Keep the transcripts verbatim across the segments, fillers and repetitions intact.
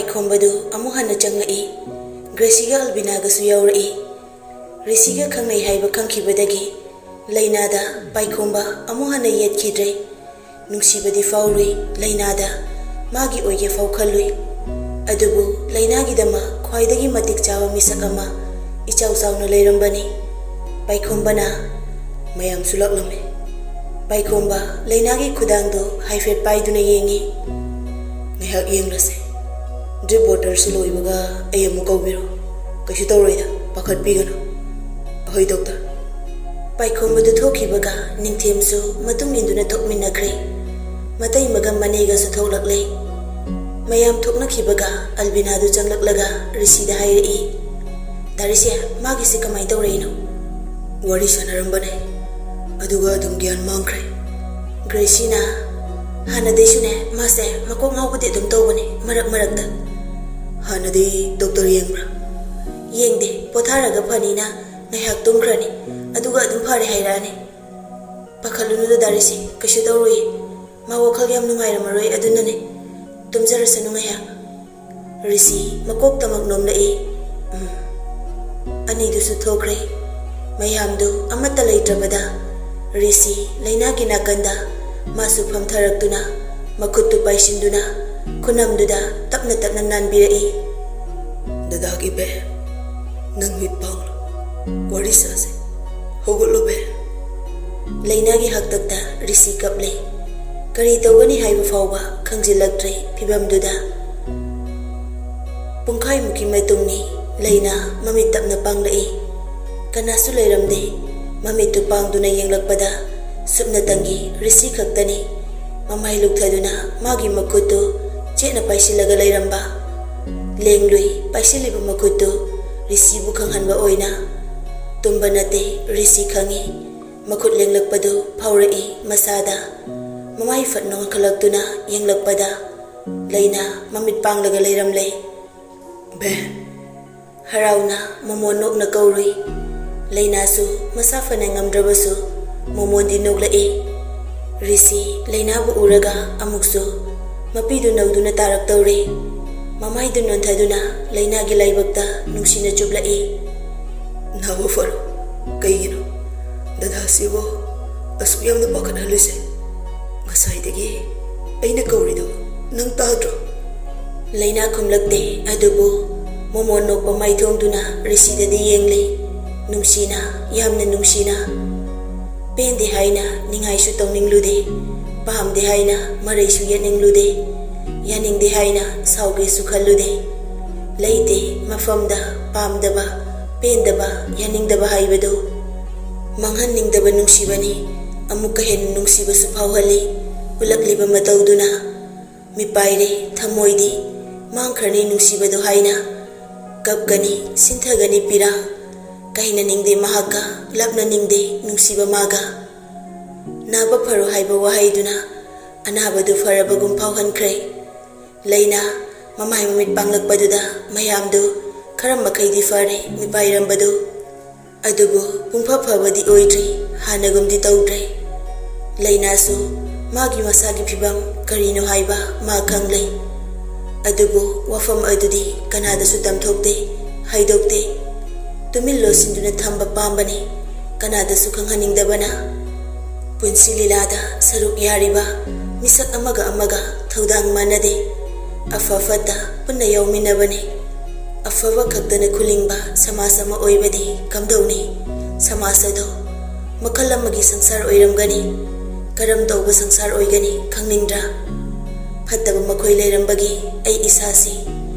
ꯄꯥꯏꯈꯣꯝꯕꯗꯨ ꯑꯃꯨꯛ ꯍꯟꯅ ꯆꯪꯂꯛꯏ꯫ ꯒ꯭ꯔꯦꯁꯤꯒ ꯑꯜꯕꯤꯅꯥꯒꯁꯨ ꯌꯥꯎꯔꯛꯏ꯫ ꯔꯤꯁꯤꯒ ꯈꯪꯅꯩ ꯍꯥꯏꯕ ꯈꯪꯈꯤꯕꯗꯒꯤ ꯂꯩꯅꯥꯗ ꯄꯥꯏꯈꯣꯝꯕ ꯑꯃꯨꯛ ꯍꯟꯅ ꯌꯦꯠꯈꯤꯗ꯭ꯔꯦ꯫ ꯅꯨꯡꯁꯤꯕꯗꯤ ꯐꯥꯎꯔꯨꯏ ꯂꯩꯅꯥꯗ, ꯃꯥꯒꯤ ꯑꯣꯏꯒꯦ ꯐꯥꯎ ꯈꯜꯂꯨꯏ꯫ ꯑꯗꯨꯕꯨ ꯂꯩꯅꯥꯒꯤꯗꯃꯛ ꯈ꯭ꯋꯥꯏꯗꯒꯤ ꯃꯇꯤꯛ ꯆꯥꯕ ꯃꯤꯁꯛ ꯑꯃ ꯏꯆꯥꯎ ꯆꯥꯎꯅ ꯂꯩꯔꯝꯕꯅꯤ꯫ ꯄꯥꯏꯈꯣꯝꯕꯅ ꯃꯌꯥꯝꯁꯨ ꯂꯥꯛꯂꯝꯃꯤ꯫ ꯄꯥꯏꯈꯣꯝꯕ ꯂꯩꯅꯥꯒꯤ ꯈꯨꯗꯥꯡꯗꯨ ꯍꯥꯏꯐꯦꯠ ꯄꯥꯏꯗꯨꯅ ꯌꯦꯡꯉꯤ꯫ "ꯉꯥꯏꯍꯥꯛ ꯌꯦꯡꯂꯁꯦ꯫ ꯗ꯭ꯔꯤꯞ ꯕꯣꯇꯜꯁꯨ ꯂꯣꯏꯕꯒ ꯑꯩ ꯑꯃꯨꯛ ꯀꯧꯕꯤꯔꯣ꯫ ꯀꯩꯁꯨ ꯇꯧꯔꯣꯏꯗ, ꯄꯥꯈꯠꯄꯤꯒꯅꯨ꯫ ꯑꯍꯣꯏ, ꯗꯣꯛꯇꯔ꯫" ꯄꯥꯏꯈꯣꯝꯕꯗꯨ ꯊꯣꯛꯈꯤꯕꯒ ꯅꯤꯡꯊꯦꯝꯁꯨ ꯃꯇꯨꯡ ꯏꯟꯗꯨꯅ ꯊꯣꯛꯃꯤꯟꯅꯈ꯭ꯔꯦ꯫ ꯃꯇꯩꯃꯒ ꯃꯅꯦꯒꯁꯨ ꯊꯣꯛꯂꯛꯂꯦ꯫ ꯃꯌꯥꯝ ꯊꯣꯛꯅꯈꯤꯕꯒ ꯑꯜꯕꯤꯅꯥꯗꯨ ꯆꯪꯂꯛꯂꯒ ꯔꯤꯁꯤꯗ ꯍꯥꯏꯔꯛꯏ, "ꯗꯥ ꯔꯤꯁꯤ, ꯃꯥꯒꯤꯁꯦ ꯀꯃꯥꯏꯅ ꯇꯧꯔꯛꯏꯅꯣ?" "ꯋꯥꯔꯤ ꯁꯥꯟꯅꯔꯝꯕꯅꯦ, ꯑꯗꯨꯒ ꯑꯗꯨꯝ ꯒ꯭ꯌꯥꯟ ꯃꯥꯡꯈ꯭ꯔꯦ꯫" ꯒ꯭ꯔꯦꯁꯤꯅ, "ꯍꯥꯟꯅꯗꯩꯁꯨꯅꯦ, ꯃꯥꯁꯦ ꯃꯀꯣꯛ ꯉꯥꯎꯕꯗꯤ ꯑꯗꯨꯝ ꯇꯧꯕꯅꯦ ꯃꯔꯛ ꯃꯔꯛꯇ꯫" "ꯍꯥꯟꯅꯗꯤ ꯗꯣꯛꯇꯔ ꯌꯦꯡꯕ꯭ꯔꯥ?" "ꯌꯦꯡꯗꯦ, ꯄꯣꯊꯥꯔꯒ ꯐꯅꯤꯅ ꯉꯥꯏꯍꯥꯛ ꯇꯨꯝꯈ꯭ꯔꯅꯤ, ꯑꯗꯨꯒ ꯑꯗꯨꯝ ꯐꯔꯦ ꯍꯥꯏꯔꯛꯑꯅꯤ꯫" "ꯄꯥꯈꯠꯂꯨꯅꯨꯗ ꯗꯥ ꯔꯤꯁꯤ, ꯀꯩꯁꯨ ꯇꯧꯔꯣꯏꯌꯦ꯫ ꯃꯥ ꯋꯥꯈꯜ ꯌꯥꯝ ꯅꯨꯡꯉꯥꯏꯔꯝꯃꯔꯣꯏ, ꯑꯗꯨꯅꯅꯦ꯫ ꯇꯨꯝꯖꯔꯁꯅꯨ ꯉꯥꯏꯍꯥꯛ꯫" ꯔꯤꯁꯤ ꯃꯀꯣꯛꯇꯃꯛ ꯅꯣꯝꯂꯛꯏ꯫ ꯎꯝ꯫ ꯑꯅꯤꯗꯨꯁꯨ ꯊꯣꯛꯈ꯭ꯔꯦ꯫ ꯃꯌꯥꯝꯗꯨ ꯑꯃꯠꯇ ꯂꯩꯇ꯭ꯔꯕꯗ ꯔꯤꯁꯤ ꯂꯩꯅꯥꯒꯤ ꯅꯥꯀꯟꯗ ꯃꯥꯁꯨ ꯐꯝꯊꯔꯛꯇꯨꯅ ꯃꯈꯨꯠꯇꯨ ꯄꯥꯏꯁꯤꯟꯗꯨꯅ ꯈꯨꯅꯝꯗꯨꯗ ꯇꯞꯅ ꯇꯞꯅ ꯅꯥꯟꯕꯤꯔꯛꯏ꯫ "ꯗꯗꯥꯒꯤ ꯕꯦ, ꯅꯪ ꯃꯤꯠ ꯄꯥꯡꯂꯣ꯫ ꯋꯥꯔꯤ ꯁꯥꯁꯦ꯫ ꯍꯧꯒꯠꯂꯣ ꯕꯦ꯫" ꯂꯩꯅꯥꯒꯤ ꯍꯥꯛꯇꯛꯇ ꯔꯤꯁꯤ ꯀꯞꯂꯦ꯫ ꯀꯔꯤ ꯇꯧꯒꯅꯤ ꯍꯥꯏꯕ ꯐꯥꯎꯕ ꯈꯪꯖꯤꯜꯂꯛꯇ꯭ꯔꯦ ꯐꯤꯚꯝꯗꯨꯗ꯫ ꯄꯨꯡꯈꯥꯏꯃꯨꯛꯀꯤ ꯃꯇꯨꯡꯅꯤ ꯂꯩꯅꯥ ꯃꯃꯤꯠ ꯇꯞꯅ ꯄꯥꯡꯂꯛꯏ꯫ ꯀꯅꯥꯁꯨ ꯂꯩꯔꯝꯗꯦ꯫ ꯃꯃꯤꯠꯇꯨ ꯄꯥꯡꯗꯨꯅ ꯌꯦꯡꯂꯛꯄꯗ ꯁꯨꯞꯅꯇꯪꯒꯤ ꯔꯤꯁꯤ ꯈꯛꯇꯅꯤ꯫ ꯃꯃꯥꯏ ꯂꯨꯛꯊꯗꯨꯅ ꯃꯥꯒꯤ ꯃꯈꯨꯠꯇꯨ ꯆꯦꯠꯅ ꯄꯥꯏꯁꯤꯜꯂꯒ ꯂꯩꯔꯝꯕ꯫ ꯂꯦꯡꯂꯨꯏ ꯄꯥꯏꯁꯤꯜꯂꯤꯕ ꯃꯈꯨꯠꯇꯨ ꯔꯤꯁꯤꯕꯨ ꯈꯪꯍꯟꯕ ꯑꯣꯏꯅ꯫ ꯇꯨꯝꯕ ꯅꯠꯇꯦ, ꯔꯤꯁꯤ ꯈꯪꯏ꯫ ꯃꯈꯨꯠ ꯂꯦꯡꯂꯛꯄꯗꯨ ꯐꯥꯎꯔꯛꯏ ꯃꯁꯥꯗ꯫ ꯃꯃꯥꯏ ꯐꯠ ꯅꯣꯡꯈꯠꯂꯛꯇꯨꯅ ꯌꯦꯡꯂꯛꯄꯗ ꯂꯩꯅꯥ ꯃꯃꯤꯠ ꯄꯥꯡꯂꯒ ꯂꯩꯔꯝꯂꯦ꯫ "ꯕꯦ꯫" ꯍꯔꯥꯎꯅ ꯃꯣꯃꯣꯟ ꯅꯣꯛꯅ ꯀꯧꯔꯨꯏ꯫ ꯂꯩꯅꯥꯁꯨ ꯃꯁꯥ ꯐꯅ ꯉꯝꯗ꯭ꯔꯕꯁꯨ ꯃꯣꯃꯣꯟꯗꯤ ꯅꯣꯛꯂꯛꯏ꯫ ꯔꯤꯁꯤ ꯂꯩꯅꯥꯕꯨ ꯎꯔꯒ ꯑꯃꯨꯛꯁꯨ ꯃꯄꯤꯗꯨ ꯅꯧꯗꯨꯅ ꯇꯥꯔꯛꯇꯧꯔꯦ꯫ ꯃꯃꯥꯏꯗꯨ ꯅꯣꯟꯊꯗꯨꯅ ꯂꯩꯅꯥꯒꯤ ꯂꯥꯏꯕꯛꯇ ꯅꯨꯡꯁꯤꯅ ꯆꯨꯞꯂꯛꯏ꯫ "ꯅꯥꯕ ꯐꯔꯣ꯫ ꯀꯩꯒꯤꯅꯣ ꯗꯗꯥꯁꯤꯕꯨ ꯑꯁꯨꯛ ꯌꯥꯝꯅ ꯄꯥꯈꯠꯍꯜꯂꯤꯁꯦ? ꯉꯁꯥꯏꯗꯒꯤ ꯑꯩꯅ ꯀꯧꯔꯤꯗꯣ ꯅꯪ ꯇꯥꯗ꯭ꯔꯣ?" ꯂꯩꯅꯥ ꯈꯨꯝꯂꯛꯇꯦ, ꯑꯗꯨꯕꯨ ꯃꯣꯃꯣꯟ ꯅꯣꯛꯄ ꯃꯥꯏꯊꯣꯡꯗꯨꯅ ꯔꯤꯁꯤꯗꯗꯤ ꯌꯦꯡꯂꯤ꯫ ꯅꯨꯡꯁꯤꯅ, ꯌꯥꯝꯅ ꯅꯨꯡꯁꯤꯅ꯫ ꯄꯦꯟꯗꯦ ꯍꯥꯏꯅ ꯅꯤꯡꯉꯥꯏꯁꯨ ꯇꯧꯅꯤꯡꯂꯨꯗꯦ, ꯄꯥꯝꯗꯦ ꯍꯥꯏꯅ ꯃꯔꯩꯁꯨ ꯌꯦꯠꯅꯤꯡꯂꯨꯗꯦ, ꯌꯥꯅꯤꯡꯗꯦ ꯍꯥꯏꯅ ꯁꯥꯎꯒꯦꯁꯨ ꯈꯜꯂꯨꯗꯦ꯫ ꯂꯩꯇꯦ ꯃꯐꯝꯗ ꯄꯥꯝꯗꯕ, ꯄꯦꯟꯗꯕ, ꯌꯥꯅꯤꯡꯗꯕ ꯍꯥꯏꯕꯗꯨ꯫ ꯃꯥꯡꯍꯟꯅꯤꯡꯗꯕ ꯅꯨꯡꯁꯤꯕꯅꯤ, ꯑꯃꯨꯛꯀ ꯍꯦꯟꯅ ꯅꯨꯡꯁꯤꯕꯁꯨ ꯐꯥꯎꯍꯜꯂꯤ꯫ ꯎꯠꯂꯛꯂꯤꯕ ꯃꯇꯧꯗꯨꯅ꯫ ꯃꯤꯄꯥꯏꯔꯦ ꯊꯃꯣꯏꯗꯤ, ꯃꯥꯡꯈ꯭ꯔꯅꯤ ꯅꯨꯡꯁꯤꯕꯗꯣ ꯍꯥꯏꯅ꯫ ꯀꯞꯀꯅꯤ, ꯁꯤꯟꯊꯒꯅꯤ ꯄꯤꯔꯥꯡ, ꯀꯥꯏꯅꯅꯤꯡꯗꯦ ꯃꯍꯥꯛꯀ, ꯂꯥꯞꯅꯅꯤꯡꯗꯦ ꯅꯨꯡꯁꯤꯕ ꯃꯥꯒ꯫ "ꯅꯥꯕ ꯐꯔꯣ" ꯍꯥꯏꯕ ꯋꯥꯍꯩꯗꯨꯅ ꯑꯅꯥꯕꯗꯨ ꯐꯔꯕꯒꯨꯝ ꯐꯥꯎꯍꯟꯈ꯭ꯔꯦ꯫ ꯂꯩꯅꯥ ꯃꯃꯥꯏ ꯃꯃꯤꯠ ꯄꯥꯡꯂꯛꯄꯗꯨꯗ ꯃꯌꯥꯝꯗꯨ ꯈꯔ ꯃꯈꯩꯗꯤ ꯐꯔꯦ ꯃꯤꯄꯥꯏꯔꯝꯕꯗꯨ꯫ ꯑꯗꯨꯕꯨ ꯄꯨꯡꯐ ꯐꯕꯗꯤ ꯑꯣꯏꯗ꯭ꯔꯤ, ꯍꯥꯟꯅꯒꯨꯝꯗꯤ ꯇꯧꯗ꯭ꯔꯦ꯫ ꯂꯩꯅꯥꯁꯨ ꯃꯥꯒꯤ ꯃꯁꯥꯒꯤ ꯐꯤꯕꯝ ꯀꯔꯤꯅꯣ ꯍꯥꯏꯕ ꯃꯥ ꯈꯪꯂꯦ꯫ ꯑꯗꯨꯕꯨ ꯋꯥꯐꯝ ꯑꯗꯨꯗꯤ ꯀꯅꯥꯗꯁꯨ ꯇꯝꯊꯣꯛꯇꯦ, ꯍꯥꯏꯗꯣꯛꯇꯦ꯫ ꯇꯨꯃꯤꯟ ꯂꯣꯠꯁꯤꯟꯗꯨꯅ ꯊꯝꯕ ꯄꯥꯝꯕꯅꯤ, ꯀꯅꯥꯗꯁꯨ ꯈꯪꯍꯟꯅꯤꯡꯗꯕꯅ꯫ ꯄꯨꯟꯁꯤ ꯂꯤꯂꯥꯗ ꯁꯔꯨꯛ ꯌꯥꯔꯤꯕ ꯃꯤꯁꯛ ꯑꯃꯒ ꯑꯃꯒ ꯊꯧꯗꯥꯡ ꯃꯥꯟꯅꯗꯦ꯫ ꯑꯐ ꯐꯠꯇ ꯄꯨꯟꯅ ꯌꯥꯎꯃꯤꯟꯅꯕꯅꯤ꯫ ꯑꯐꯕ ꯈꯛꯇꯅ ꯈꯨꯂꯤꯡꯕ ꯁꯃꯥꯖ ꯑꯃ ꯑꯣꯏꯕꯗꯤ ꯀꯝꯗꯧꯅꯤ? ꯁꯃꯥꯖ ꯑꯗꯨ ꯃꯈꯜ ꯑꯃꯒꯤ ꯁꯪꯁꯥꯔ ꯑꯣꯏꯔꯝꯒꯅꯤ꯫ ꯀꯔꯝ ꯇꯧꯕ ꯁꯪꯁꯥꯔ ꯑꯣꯏꯒꯅꯤ ꯈꯪꯅꯤꯡꯗ꯭ꯔꯥ? ꯐꯠꯇꯕ ꯃꯈꯣꯏ ꯂꯩꯔꯝꯕꯒꯤ ꯑꯩ ꯏꯁꯥꯁꯤ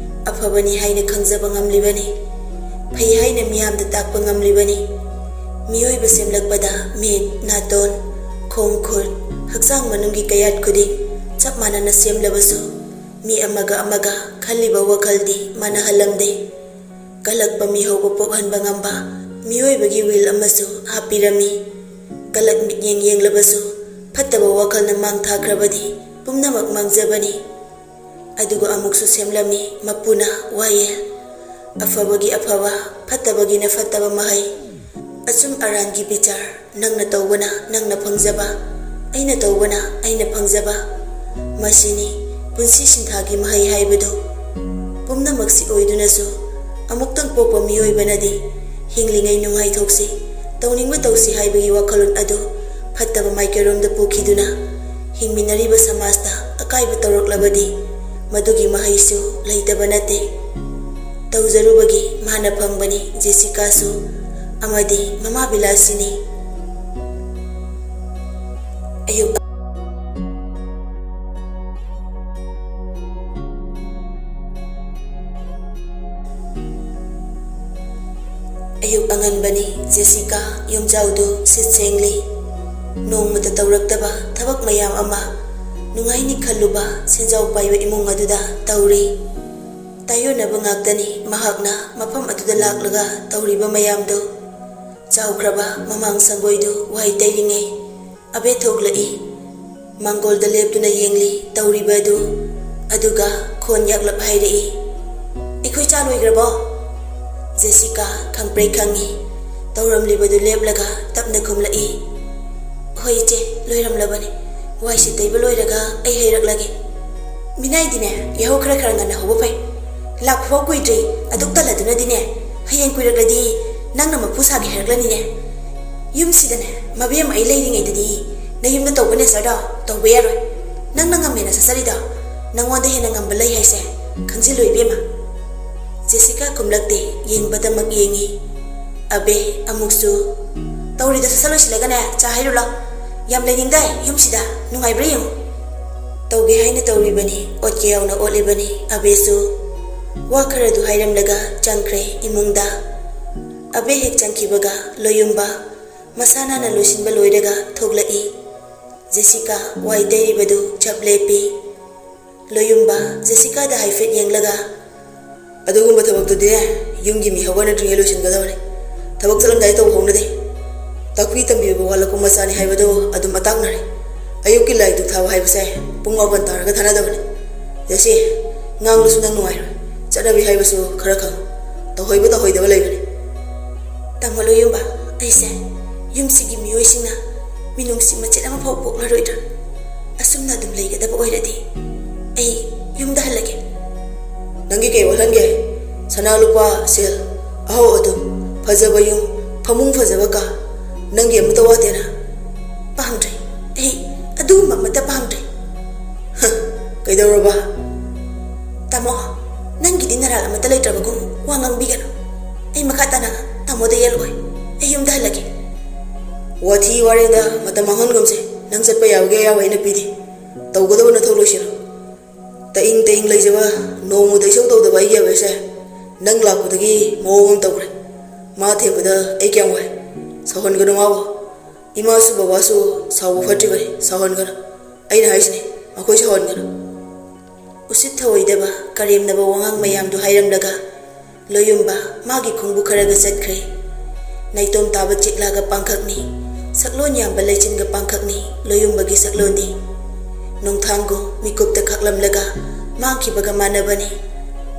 ꯑꯐꯕꯅꯤ ꯍꯥꯏꯅ ꯈꯪꯖꯕ ꯉꯝꯂꯤꯕꯅꯤ꯫ ꯐꯩ ꯍꯥꯏꯅ ꯃꯤꯌꯥꯝꯗ ꯇꯥꯛꯄ ꯉꯝꯂꯤꯕꯅꯤ꯫ ꯃꯤꯑꯣꯏꯕ ꯁꯦꯝꯂꯛꯄꯗ ꯃꯤꯠ, ꯅꯥꯇꯣꯟ, ꯈꯣꯡ ꯈꯨꯠ, ꯍꯛꯆꯥꯡ ꯃꯅꯨꯡꯒꯤ ꯀꯌꯥꯠ ꯈꯨꯗꯤꯡ ꯆꯞ ꯃꯥꯟꯅꯅ ꯁꯦꯝꯂꯕꯁꯨ, ꯃꯤ ꯑꯃꯒ ꯑꯃꯒ ꯈꯜꯂꯤꯕ ꯋꯥꯈꯜꯗꯤ ꯃꯥꯟꯅꯍꯜꯂꯝꯗꯦ꯫ ꯀꯜꯂꯛꯄ ꯃꯤꯍꯧꯕ ꯄꯣꯛꯍꯟꯕ ꯉꯝꯕ ꯃꯤꯑꯣꯏꯕꯒꯤ ꯋꯤꯜ ꯑꯃꯁꯨ ꯍꯥꯞꯄꯤꯔꯝꯃꯤ꯫ ꯀꯂꯛ ꯃꯤꯠꯌꯦꯡ ꯌꯦꯡꯂꯕꯁꯨ ꯐꯠꯇꯕ ꯋꯥꯈꯜꯅ ꯃꯥꯡ ꯊꯥꯈ꯭ꯔꯕꯗꯤ ꯄꯨꯝꯅꯃꯛ ꯃꯥꯡꯖꯕꯅꯤ꯫ ꯑꯗꯨꯒ ꯑꯃꯨꯛꯁꯨ ꯁꯦꯝꯂꯝꯃꯤ ꯃꯄꯨꯅ ꯋꯥꯌꯦꯜ꯫ ꯑꯐꯕꯒꯤ ꯑꯐꯕ, ꯐꯠꯇꯕꯒꯤꯅ ꯐꯠꯇꯕ ꯃꯍꯩ꯫ ꯑꯆꯨꯝ ꯑꯔꯥꯟꯒꯤ ꯕꯤꯆꯥꯔ, ꯅꯪꯅ ꯇꯧꯕꯅ ꯅꯪꯅ ꯐꯪꯖꯕ, ꯑꯩꯅ ꯇꯧꯕꯅ ꯑꯩꯅ ꯐꯪꯖꯕ꯫ ꯃꯁꯤꯅꯤ ꯄꯨꯟꯁꯤ ꯁꯤꯟꯊꯥꯒꯤ ꯃꯍꯩ ꯍꯥꯏꯕꯗꯨ꯫ ꯄꯨꯝꯅꯃꯛꯁꯤ ꯑꯣꯏꯗꯨꯅꯁꯨ, ꯑꯃꯨꯛꯇꯪ ꯄꯣꯛꯄ ꯃꯤꯑꯣꯏꯕꯅꯗꯤ ꯍꯤꯡꯂꯤꯉꯩ ꯅꯨꯡꯉꯥꯏꯊꯣꯛꯁꯤ, ꯇꯧꯅꯤꯡꯕ ꯇꯧꯁꯤ ꯍꯥꯏꯕꯒꯤ ꯋꯥꯈꯜꯂꯣꯟ ꯑꯗꯨ ꯐꯠꯇꯕ ꯃꯥꯏꯀꯩꯔꯣꯝꯗ ꯄꯨꯈꯤꯗꯨꯅ, ꯍꯤꯡꯃꯤꯟꯅꯔꯤꯕ ꯁꯃꯥꯖꯇ ꯑꯀꯥꯏꯕ ꯇꯧꯔꯛꯂꯕꯗꯤ, ꯃꯗꯨꯒꯤ ꯃꯍꯩꯁꯨ ꯂꯩꯇꯕ ꯅꯠꯇꯦ꯫ ꯇꯧꯖꯔꯨꯕꯒꯤ ꯃꯍꯩ ꯐꯪꯕꯅꯤ ꯖꯦꯁꯤꯀꯥꯁꯨ, ꯑꯃꯗꯤ ꯃꯃꯥ ꯕꯤꯂꯥꯁꯤꯅꯤ꯫ ꯑꯌꯨꯛ ꯑꯌꯨꯛ ꯑꯉꯟꯕꯅꯤ꯫ ꯖꯦꯁꯤꯀꯥ ꯌꯨꯝꯖꯥꯎꯗꯨ ꯁꯤꯠ ꯁꯦꯡꯂꯤ꯫ ꯅꯣꯡꯃꯇ ꯇꯧꯔꯛꯇꯕ ꯊꯕꯛ ꯃꯌꯥꯝ ꯑꯃ ꯅꯨꯡꯉꯥꯏꯅꯤ ꯈꯜꯂꯨꯕ ꯁꯦꯟꯖꯥꯎ ꯄꯥꯏꯕ ꯏꯃꯨꯡ ꯑꯗꯨꯗ ꯇꯧꯔꯤ꯫ ꯇꯥꯏꯌꯣꯟꯅꯕ ꯉꯥꯛꯇꯅꯤ ꯃꯍꯥꯛꯅ ꯃꯐꯝ ꯑꯗꯨꯗ ꯂꯥꯛꯂꯒ ꯇꯧꯔꯤꯕ ꯃꯌꯥꯝꯗꯨ꯫ ꯆꯥꯎꯈ꯭ꯔꯕ ꯃꯃꯥꯡ ꯁꯪꯒꯣꯏꯗꯨ ꯋꯥꯏ ꯇꯩꯔꯤꯉꯩ ꯑꯕꯦ ꯊꯣꯛꯂꯛꯏ꯫ ꯃꯥꯡꯒꯣꯜꯗ ꯂꯦꯞꯇꯨꯅ ꯌꯦꯡꯂꯤ ꯇꯧꯔꯤꯕ ꯑꯗꯨ꯫ ꯑꯗꯨꯒ ꯈꯣꯟ ꯌꯥꯛꯂꯞ ꯍꯥꯏꯔꯛꯏ, "ꯑꯩꯈꯣꯏ ꯆꯥ ꯂꯣꯏꯈ꯭ꯔꯕꯣ?" ꯖꯦꯁꯤꯀꯥ ꯈꯪꯄ꯭ꯔꯦꯛ ꯈꯪꯉꯤ꯫ ꯇꯧꯔꯝꯂꯤꯕꯗꯨ ꯂꯦꯞꯂꯒ ꯇꯞꯅ ꯈꯨꯝꯂꯛꯏ, "ꯍꯣꯏ ꯏꯆꯦ, ꯂꯣꯏꯔꯝꯂꯕꯅꯤ꯫ ꯋꯥꯏꯁꯤ ꯇꯩꯕ ꯂꯣꯏꯔꯒ ꯑꯩ ꯍꯩꯔꯛꯂꯒꯦ꯫ ꯃꯤꯅꯥꯏꯗꯤꯅꯦ, ꯌꯥꯍꯧ ꯈꯔ ꯈꯔ ꯉꯟꯅ ꯍꯧꯕ ꯐꯩ꯫ ꯂꯥꯛꯄꯐꯥꯎ ꯀꯨꯏꯗ꯭ꯔꯤ, ꯑꯗꯨꯛ ꯇꯜꯂꯗꯨꯅꯗꯤꯅꯦ, ꯍꯌꯦꯡ ꯀꯨꯏꯔꯛꯂꯗꯤ ꯅꯪꯅ ꯃꯄꯨ ꯁꯥꯒꯦ ꯍꯥꯏꯔꯛꯂꯅꯤꯅꯦ꯫ ꯌꯨꯝꯁꯤꯗꯅꯦ, ꯃꯕꯦꯝꯃ ꯑꯩ ꯂꯩꯔꯤꯉꯩꯗꯗꯤ ꯅꯌꯨꯝꯗ ꯇꯧꯕ ꯅꯦꯆꯔꯗꯣ ꯇꯧꯕ ꯌꯥꯔꯣꯏ꯫ ꯅꯪꯅ ꯉꯝꯃꯦꯅ ꯆꯠꯆꯔꯤꯗꯣ, ꯅꯉꯣꯟꯗ ꯍꯦꯟꯅ ꯉꯝꯕ ꯂꯩ ꯍꯥꯏꯁꯦ ꯈꯪꯖꯤꯜꯂꯨ ꯏꯕꯦꯝꯃ꯫" ꯖꯦꯁꯤꯀꯥ ꯈꯨꯝꯂꯛꯇꯦ, ꯌꯦꯡꯕꯗꯃꯛ ꯌꯦꯡꯉꯤ꯫ ꯑꯕꯦ ꯑꯃꯨꯛꯁꯨ, "ꯇꯧꯔꯤꯗꯣ ꯁꯠ ꯁꯠ ꯂꯣꯏꯁꯤꯜꯂꯒꯅꯦ ꯆꯥ ꯍꯩꯔꯨ ꯂꯥꯎ꯫ ꯌꯥꯝ ꯂꯩꯅꯤꯡꯗꯥꯏ ꯌꯨꯝꯁꯤꯗ, ꯅꯨꯡꯉꯥꯏꯕ꯭ꯔꯥ ꯌꯦꯡꯉꯨ꯫" ꯇꯧꯒꯦ ꯍꯥꯏꯅ ꯇꯧꯔꯤꯕꯅꯤ, ꯑꯣꯠꯀꯦ ꯌꯥꯎꯅ ꯑꯣꯠꯂꯤꯕꯅꯤ꯫ ꯑꯕꯦꯁꯨ ꯋꯥ ꯈꯔꯗꯨ ꯍꯥꯏꯔꯝꯂꯒ ꯆꯪꯈ꯭ꯔꯦ ꯏꯃꯨꯡꯗ꯫ ꯑꯕꯦ ꯍꯦꯛ ꯆꯪꯈꯤꯕꯒ ꯂꯣꯌꯨꯝꯕ ꯃꯁꯥ ꯅꯥꯟꯅ ꯂꯣꯏꯁꯤꯟꯕ ꯂꯣꯏꯔꯒ ꯊꯣꯛꯂꯛꯏ꯫ ꯖꯦꯁꯤꯀꯥ ꯋꯥꯏ ꯇꯩꯔꯤꯕꯗꯨ ꯆꯞ ꯂꯦꯞꯄꯤ꯫ ꯂꯣꯌꯨꯝꯕ ꯖꯦꯁꯤꯀꯥꯗ ꯍꯥꯏꯐꯦꯠ ꯌꯦꯡꯂꯒ, "ꯑꯗꯨꯒꯨꯝꯕ ꯊꯕꯛꯇꯨꯗꯤꯅꯦ, ꯌꯨꯝꯒꯤ ꯃꯤ ꯍꯧꯒꯠꯅꯗ꯭ꯔꯤꯉꯩ ꯂꯣꯏꯁꯤꯟꯒꯗꯕꯅꯤ꯫ ꯊꯕꯛ ꯆꯠꯂꯝꯗꯥꯏ ꯇꯧꯍꯧꯅꯗꯦ꯫ ꯇꯥꯛꯄꯤ ꯇꯝꯕꯤꯕ ꯋꯥꯠꯂꯛꯄ ꯃꯆꯥꯅꯤ ꯍꯥꯏꯕꯗꯨ ꯑꯗꯨꯝ ꯑꯇꯥꯛꯅꯔꯦ꯫ ꯑꯌꯨꯛꯀꯤ ꯂꯥꯏ ꯙꯨꯛ ꯊꯥꯕ ꯍꯥꯏꯕꯁꯦ ꯄꯨꯡ ꯃꯥꯄꯟ ꯇꯥꯔꯒ ꯊꯥꯅꯗꯕꯅꯤ꯫ ꯖꯦꯁꯤ, ꯉꯥꯡꯂꯁꯨ ꯅꯪ ꯅꯨꯡꯉꯥꯏꯔꯣꯏ꯫ ꯆꯠꯅꯕꯤ ꯍꯥꯏꯕꯁꯨ ꯈꯔ ꯈꯪꯉꯨ꯫ ꯇꯧꯍꯩꯕ ꯇꯧꯍꯩꯗꯕ ꯂꯩꯕꯅꯤ꯫" "ꯇꯥꯃꯣ ꯂꯣꯌꯨꯝꯕ, ꯑꯩꯁꯦ ꯌꯨꯝꯁꯤꯒꯤ ꯃꯤꯑꯣꯏꯁꯤꯡꯅ ꯃꯤꯅꯨꯡꯁꯤ ꯃꯆꯦꯠ ꯑꯃꯐꯥꯎ ꯄꯣꯛꯂꯔꯣꯏꯗ꯭ꯔꯥ? ꯑꯁꯨꯝꯅ ꯑꯗꯨꯝ ꯂꯩꯒꯗꯕ ꯑꯣꯏꯔꯗꯤ ꯑꯩ ꯌꯨꯝꯗ ꯍꯜꯂꯒꯦ꯫" ꯅꯪꯒꯤ ꯀꯩ ꯋꯥꯠꯍꯟꯒꯦ? ꯁꯅꯥ ꯂꯨꯄꯥ, ꯁꯦꯜ, ꯑꯍꯧ ꯑꯗꯨꯝ, ꯐꯖꯕ ꯌꯨꯝ, ꯐꯃꯨꯡ ꯐꯖꯕ ꯀꯥ, ꯅꯪꯒꯤ ꯑꯃꯠꯇ ꯋꯥꯠꯇꯦꯅ? ꯄꯥꯝꯗ꯭ꯔꯦ꯫ ꯑꯩ ꯑꯗꯨꯒꯨꯝꯕ ꯑꯃꯠꯇ ꯄꯥꯝꯗ꯭ꯔꯦ꯫ ꯍ, ꯀꯩꯗꯧꯔꯕ? ꯇꯥꯃꯣ, ꯅꯪꯒꯤꯗꯤ ꯅꯔꯥꯜ ꯑꯃꯠꯇ ꯂꯩꯇ꯭ꯔꯕꯒꯨꯝ ꯋꯥ ꯉꯥꯡꯕꯤꯒꯅꯨ꯫ ꯑꯩ ꯃꯈꯥ ꯇꯥꯅ ꯇꯥꯃꯣꯗ ꯌꯦꯜꯂꯣꯏ꯫ ꯑꯩ ꯌꯨꯝꯗ ꯍꯜꯂꯒꯦ꯫ ꯋꯥꯊꯤ ꯋꯥꯔꯦꯡꯗ ꯃꯇꯝ ꯃꯥꯡꯍꯟꯒꯨꯝꯁꯦ꯫ ꯅꯪ ꯆꯠꯄ ꯌꯥꯕꯒꯦ ꯑꯌꯥꯕ ꯑꯩꯅ ꯄꯤꯗꯦ꯫ ꯇꯧꯒꯗꯕ ꯅꯊꯧ ꯂꯣꯏꯁꯤꯜꯂꯣ꯫ ꯇꯏꯪ ꯇꯏꯪ ꯂꯩꯖꯕ, ꯅꯣꯡꯃꯗ ꯏꯁꯧ ꯇꯧꯗꯕ ꯑꯩꯒꯤ ꯑꯕꯦꯁꯦ ꯅꯪ ꯂꯥꯛꯄꯗꯒꯤ ꯃꯑꯣꯡ ꯑꯃ ꯇꯧꯈ꯭ꯔꯦ꯫ ꯃꯥ ꯊꯦꯡꯕꯗ ꯑꯩ ꯀꯌꯥꯝ ꯋꯥꯏ꯫ ꯁꯥꯎꯍꯟꯒꯅꯨ ꯃꯥꯕꯨ꯫ ꯏꯃꯥꯁꯨ ꯕꯕꯥꯁꯨ ꯁꯥꯎꯕ ꯐꯠꯇ꯭ꯔꯤꯕꯅꯤ꯫ ꯁꯥꯎꯍꯟꯒꯅꯨ꯫ ꯑꯩꯅ ꯍꯥꯏꯁꯤꯅꯤ, ꯃꯈꯣꯏ ꯁꯥꯎꯍꯟꯒꯅꯨ꯫ ꯎꯁꯤꯠ ꯊꯑꯣꯏꯗꯕ, ꯀꯔꯦꯝꯅꯕ ꯋꯥꯉꯥꯡ ꯃꯌꯥꯝꯗꯨ ꯍꯥꯏꯔꯝꯂꯒ ꯂꯣꯌꯨꯝꯕ ꯃꯥꯒꯤ ꯈꯣꯡꯕꯨ ꯈꯔꯒ ꯆꯠꯈ꯭ꯔꯦ꯫ ꯅꯥꯏꯇꯣꯝ ꯇꯥꯕ ꯆꯦꯛꯂꯥꯒ ꯄꯥꯡꯈꯛꯅꯤ, ꯁꯛꯂꯣꯟ ꯌꯥꯝꯕ ꯂꯩꯆꯤꯟꯒ ꯄꯥꯡꯈꯛꯅꯤ ꯂꯣꯌꯨꯝꯕꯒꯤ ꯁꯛꯂꯣꯟꯗꯤ꯫ ꯅꯣꯡꯊꯥꯡꯒꯨꯝ ꯃꯤꯀꯨꯞꯇ ꯈꯥꯛꯂꯝꯂꯒ ꯃꯥꯡꯈꯤꯕꯒ ꯃꯥꯟꯅꯕꯅꯤ꯫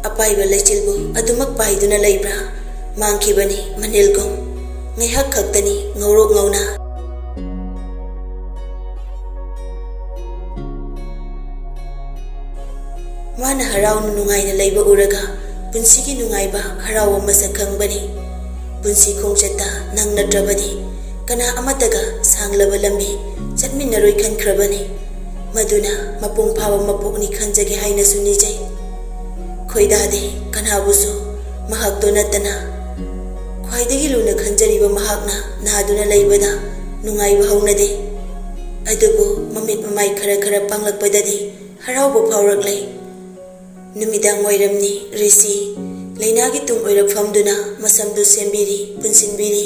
ꯑꯄꯥꯏꯕ ꯂꯩꯆꯤꯜꯕꯨ ꯑꯗꯨꯃꯛ ꯄꯥꯏꯗꯨꯅ ꯂꯩꯕ꯭ꯔꯥ? ꯃꯥꯡꯈꯤꯕꯅꯤ ꯃꯅꯤꯜꯒꯨꯝ꯫ ꯉꯥꯏꯍꯥꯛ ꯈꯛꯇꯅꯤ ꯉꯧꯔꯣꯛ ꯉꯧꯅ꯫ ꯃꯥꯅ ꯍꯔꯥꯎꯅ ꯅꯨꯡꯉꯥꯏꯅ ꯂꯩꯕ ꯎꯔꯒ ꯄꯨꯟꯁꯤꯒꯤ ꯅꯨꯡꯉꯥꯏꯕ ꯍꯔꯥꯎꯕ ꯃꯁꯛ ꯈꯪꯕꯅꯤ꯫ ꯄꯨꯟꯁꯤ ꯈꯣꯡꯆꯠꯇ ꯅꯪ ꯅꯠꯇ꯭ꯔꯕꯗꯤ ꯀꯅꯥ ꯑꯃꯠꯇꯒ ꯁꯥꯡꯂꯕ ꯂꯝꯕꯤ ꯆꯠꯃꯤꯟꯅꯔꯣꯏ ꯈꯟꯈ꯭ꯔꯕꯅꯤ꯫ ꯃꯗꯨꯅ ꯃꯄꯨꯡ ꯐꯥꯕ ꯃꯄꯣꯛꯅꯤ ꯈꯟꯖꯒꯦ ꯍꯥꯏꯅꯁꯨ ꯅꯤꯖꯩ꯫ ꯈꯣꯏꯗꯥꯗꯦ ꯀꯅꯥꯕꯨꯁꯨ ꯃꯍꯥꯛꯇꯣ ꯅꯠꯇꯅ꯫ ꯈ꯭ꯋꯥꯏꯗꯒꯤ ꯂꯨꯅ ꯈꯟꯖꯔꯤꯕ ꯃꯍꯥꯛꯅ ꯅꯥꯗꯨꯅ ꯂꯩꯕꯗ ꯅꯨꯡꯉꯥꯏꯕ ꯍꯧꯅꯗꯦ꯫ ꯑꯗꯨꯕꯨ ꯃꯃꯤꯠ ꯃꯃꯥꯏ ꯈꯔ ꯈꯔ ꯄꯥꯡꯂꯛꯄꯗꯗꯤ ꯍꯔꯥꯎꯕ ꯐꯥꯎꯔꯛꯂꯦ꯫ ꯅꯨꯃꯤꯗꯥꯡ ꯋꯥꯏꯔꯝꯅꯤ꯫ ꯔꯤꯁꯤ ꯂꯩꯅꯥꯒꯤ ꯇꯨꯡ ꯑꯣꯏꯔꯞ ꯐꯝꯗꯨꯅ ꯃꯁꯝꯗꯨ ꯁꯦꯝꯕꯤꯔꯤ, ꯄꯨꯟꯁꯤꯟꯕꯤꯔꯤ꯫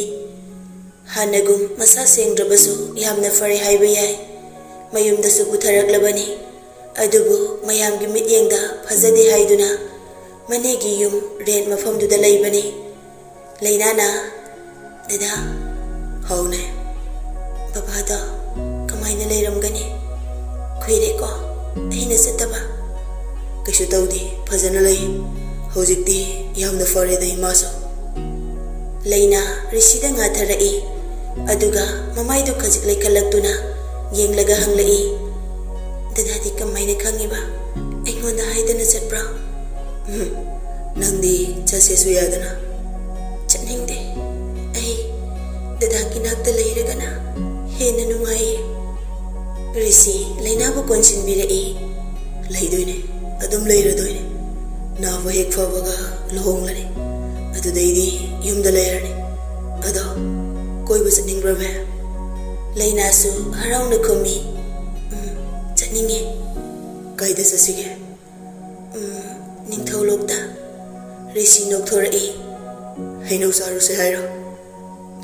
ꯍꯥꯟꯅꯒꯨꯝ ꯃꯁꯥ ꯁꯦꯡꯗ꯭ꯔꯕꯁꯨ ꯌꯥꯝꯅ ꯐꯔꯦ ꯍꯥꯏꯕ ꯌꯥꯏ꯫ ꯃꯌꯨꯝꯗꯁꯨ ꯄꯨꯊꯔꯛꯂꯕꯅꯤ꯫ ꯑꯗꯨꯕꯨ ꯃꯌꯥꯝꯒꯤ ꯃꯤꯠꯌꯦꯡꯗ ꯐꯖꯗꯦ ꯍꯥꯏꯗꯨꯅ ꯃꯅꯦꯒꯤ ꯌꯨꯝ ꯔꯦꯟ ꯃꯐꯝꯗꯨꯗ ꯂꯩꯕꯅꯤ꯫ ꯂꯩꯅꯥꯅ, "ꯗꯗꯥ, ꯍꯥꯎꯅꯦ꯫ ꯕꯕꯥꯗꯣ ꯀꯃꯥꯏꯅ ꯂꯩꯔꯝꯒꯅꯤ? ꯀꯨꯏꯔꯦꯀꯣ ꯑꯩꯅ ꯆꯠꯇꯕ?" "ꯀꯩꯁꯨ ꯇꯧꯗꯦ, ꯐꯖꯅ ꯂꯩ꯫ ꯍꯧꯖꯤꯛꯇꯤ ꯌꯥꯝꯅ ꯐꯔꯦꯗ ꯏꯃꯥꯁꯨ꯫" ꯂꯩꯅꯥ ꯔꯤꯁꯤꯗ ꯉꯥꯊꯔꯛꯏ꯫ ꯑꯗꯨꯒ ꯃꯃꯥꯏꯗꯨ ꯈꯖꯤꯛ ꯂꯩꯈꯠꯂꯛꯇꯨꯅ ꯌꯦꯡꯂꯒ ꯍꯪꯂꯛꯏ, "ꯗꯗꯥꯗꯤ ꯀꯃꯥꯏꯅ ꯈꯪꯉꯤꯕ? ꯑꯩꯉꯣꯟꯗ ꯍꯥꯏꯗꯅ ꯆꯠꯄ꯭ꯔꯣ?" ꯎꯝ, ꯅꯪꯗꯤ ꯆꯠꯁꯦꯁꯨ ꯌꯥꯗꯅ꯫ ꯆꯠꯅꯤꯡꯗꯦ꯫ ꯑꯩ ꯗꯗꯥꯒꯤ ꯅꯥꯛꯇ ꯂꯩꯔꯒꯅ ꯍꯦꯟꯅ ꯅꯨꯡꯉꯥꯏꯌꯦ꯫ ꯔꯤꯁꯤ ꯂꯩꯅꯥꯕꯨ ꯀꯣꯟꯁꯤꯟꯕꯤꯔꯛꯏ꯫ ꯂꯩꯗꯣꯏꯅꯦ, ꯑꯗꯨꯝ ꯂꯩꯔꯗꯣꯏꯅꯦ꯫ ꯅꯥꯕ ꯍꯦꯛ ꯐꯕꯒ ꯂꯨꯍꯣꯡꯂꯅꯤ꯫ ꯑꯗꯨꯗꯩꯗꯤ ꯌꯨꯝꯗ ꯂꯩꯔꯅꯤ꯫ ꯑꯗꯣ ꯀꯣꯏꯕ ꯆꯠꯅꯤꯡꯕ꯭ꯔ, ꯃꯦꯝ? ꯂꯩꯅꯥꯁꯨ ꯍꯔꯥꯎꯅ ꯈꯨꯝꯃꯤ, "ꯎꯝ, ꯆꯠꯅꯤꯡꯉꯦ꯫ ꯀꯥꯏꯗ ꯆꯠꯁꯤꯒꯦ?" "ꯎꯝ, ꯅꯤꯡꯊꯧ ꯂꯣꯛꯇ꯫" ꯔꯤꯁꯤ ꯅꯣꯛꯊꯣꯔꯛꯏ꯫ "ꯍꯩꯅꯧ ꯆꯥꯔꯨꯁꯦ ꯍꯥꯏꯔꯣ?"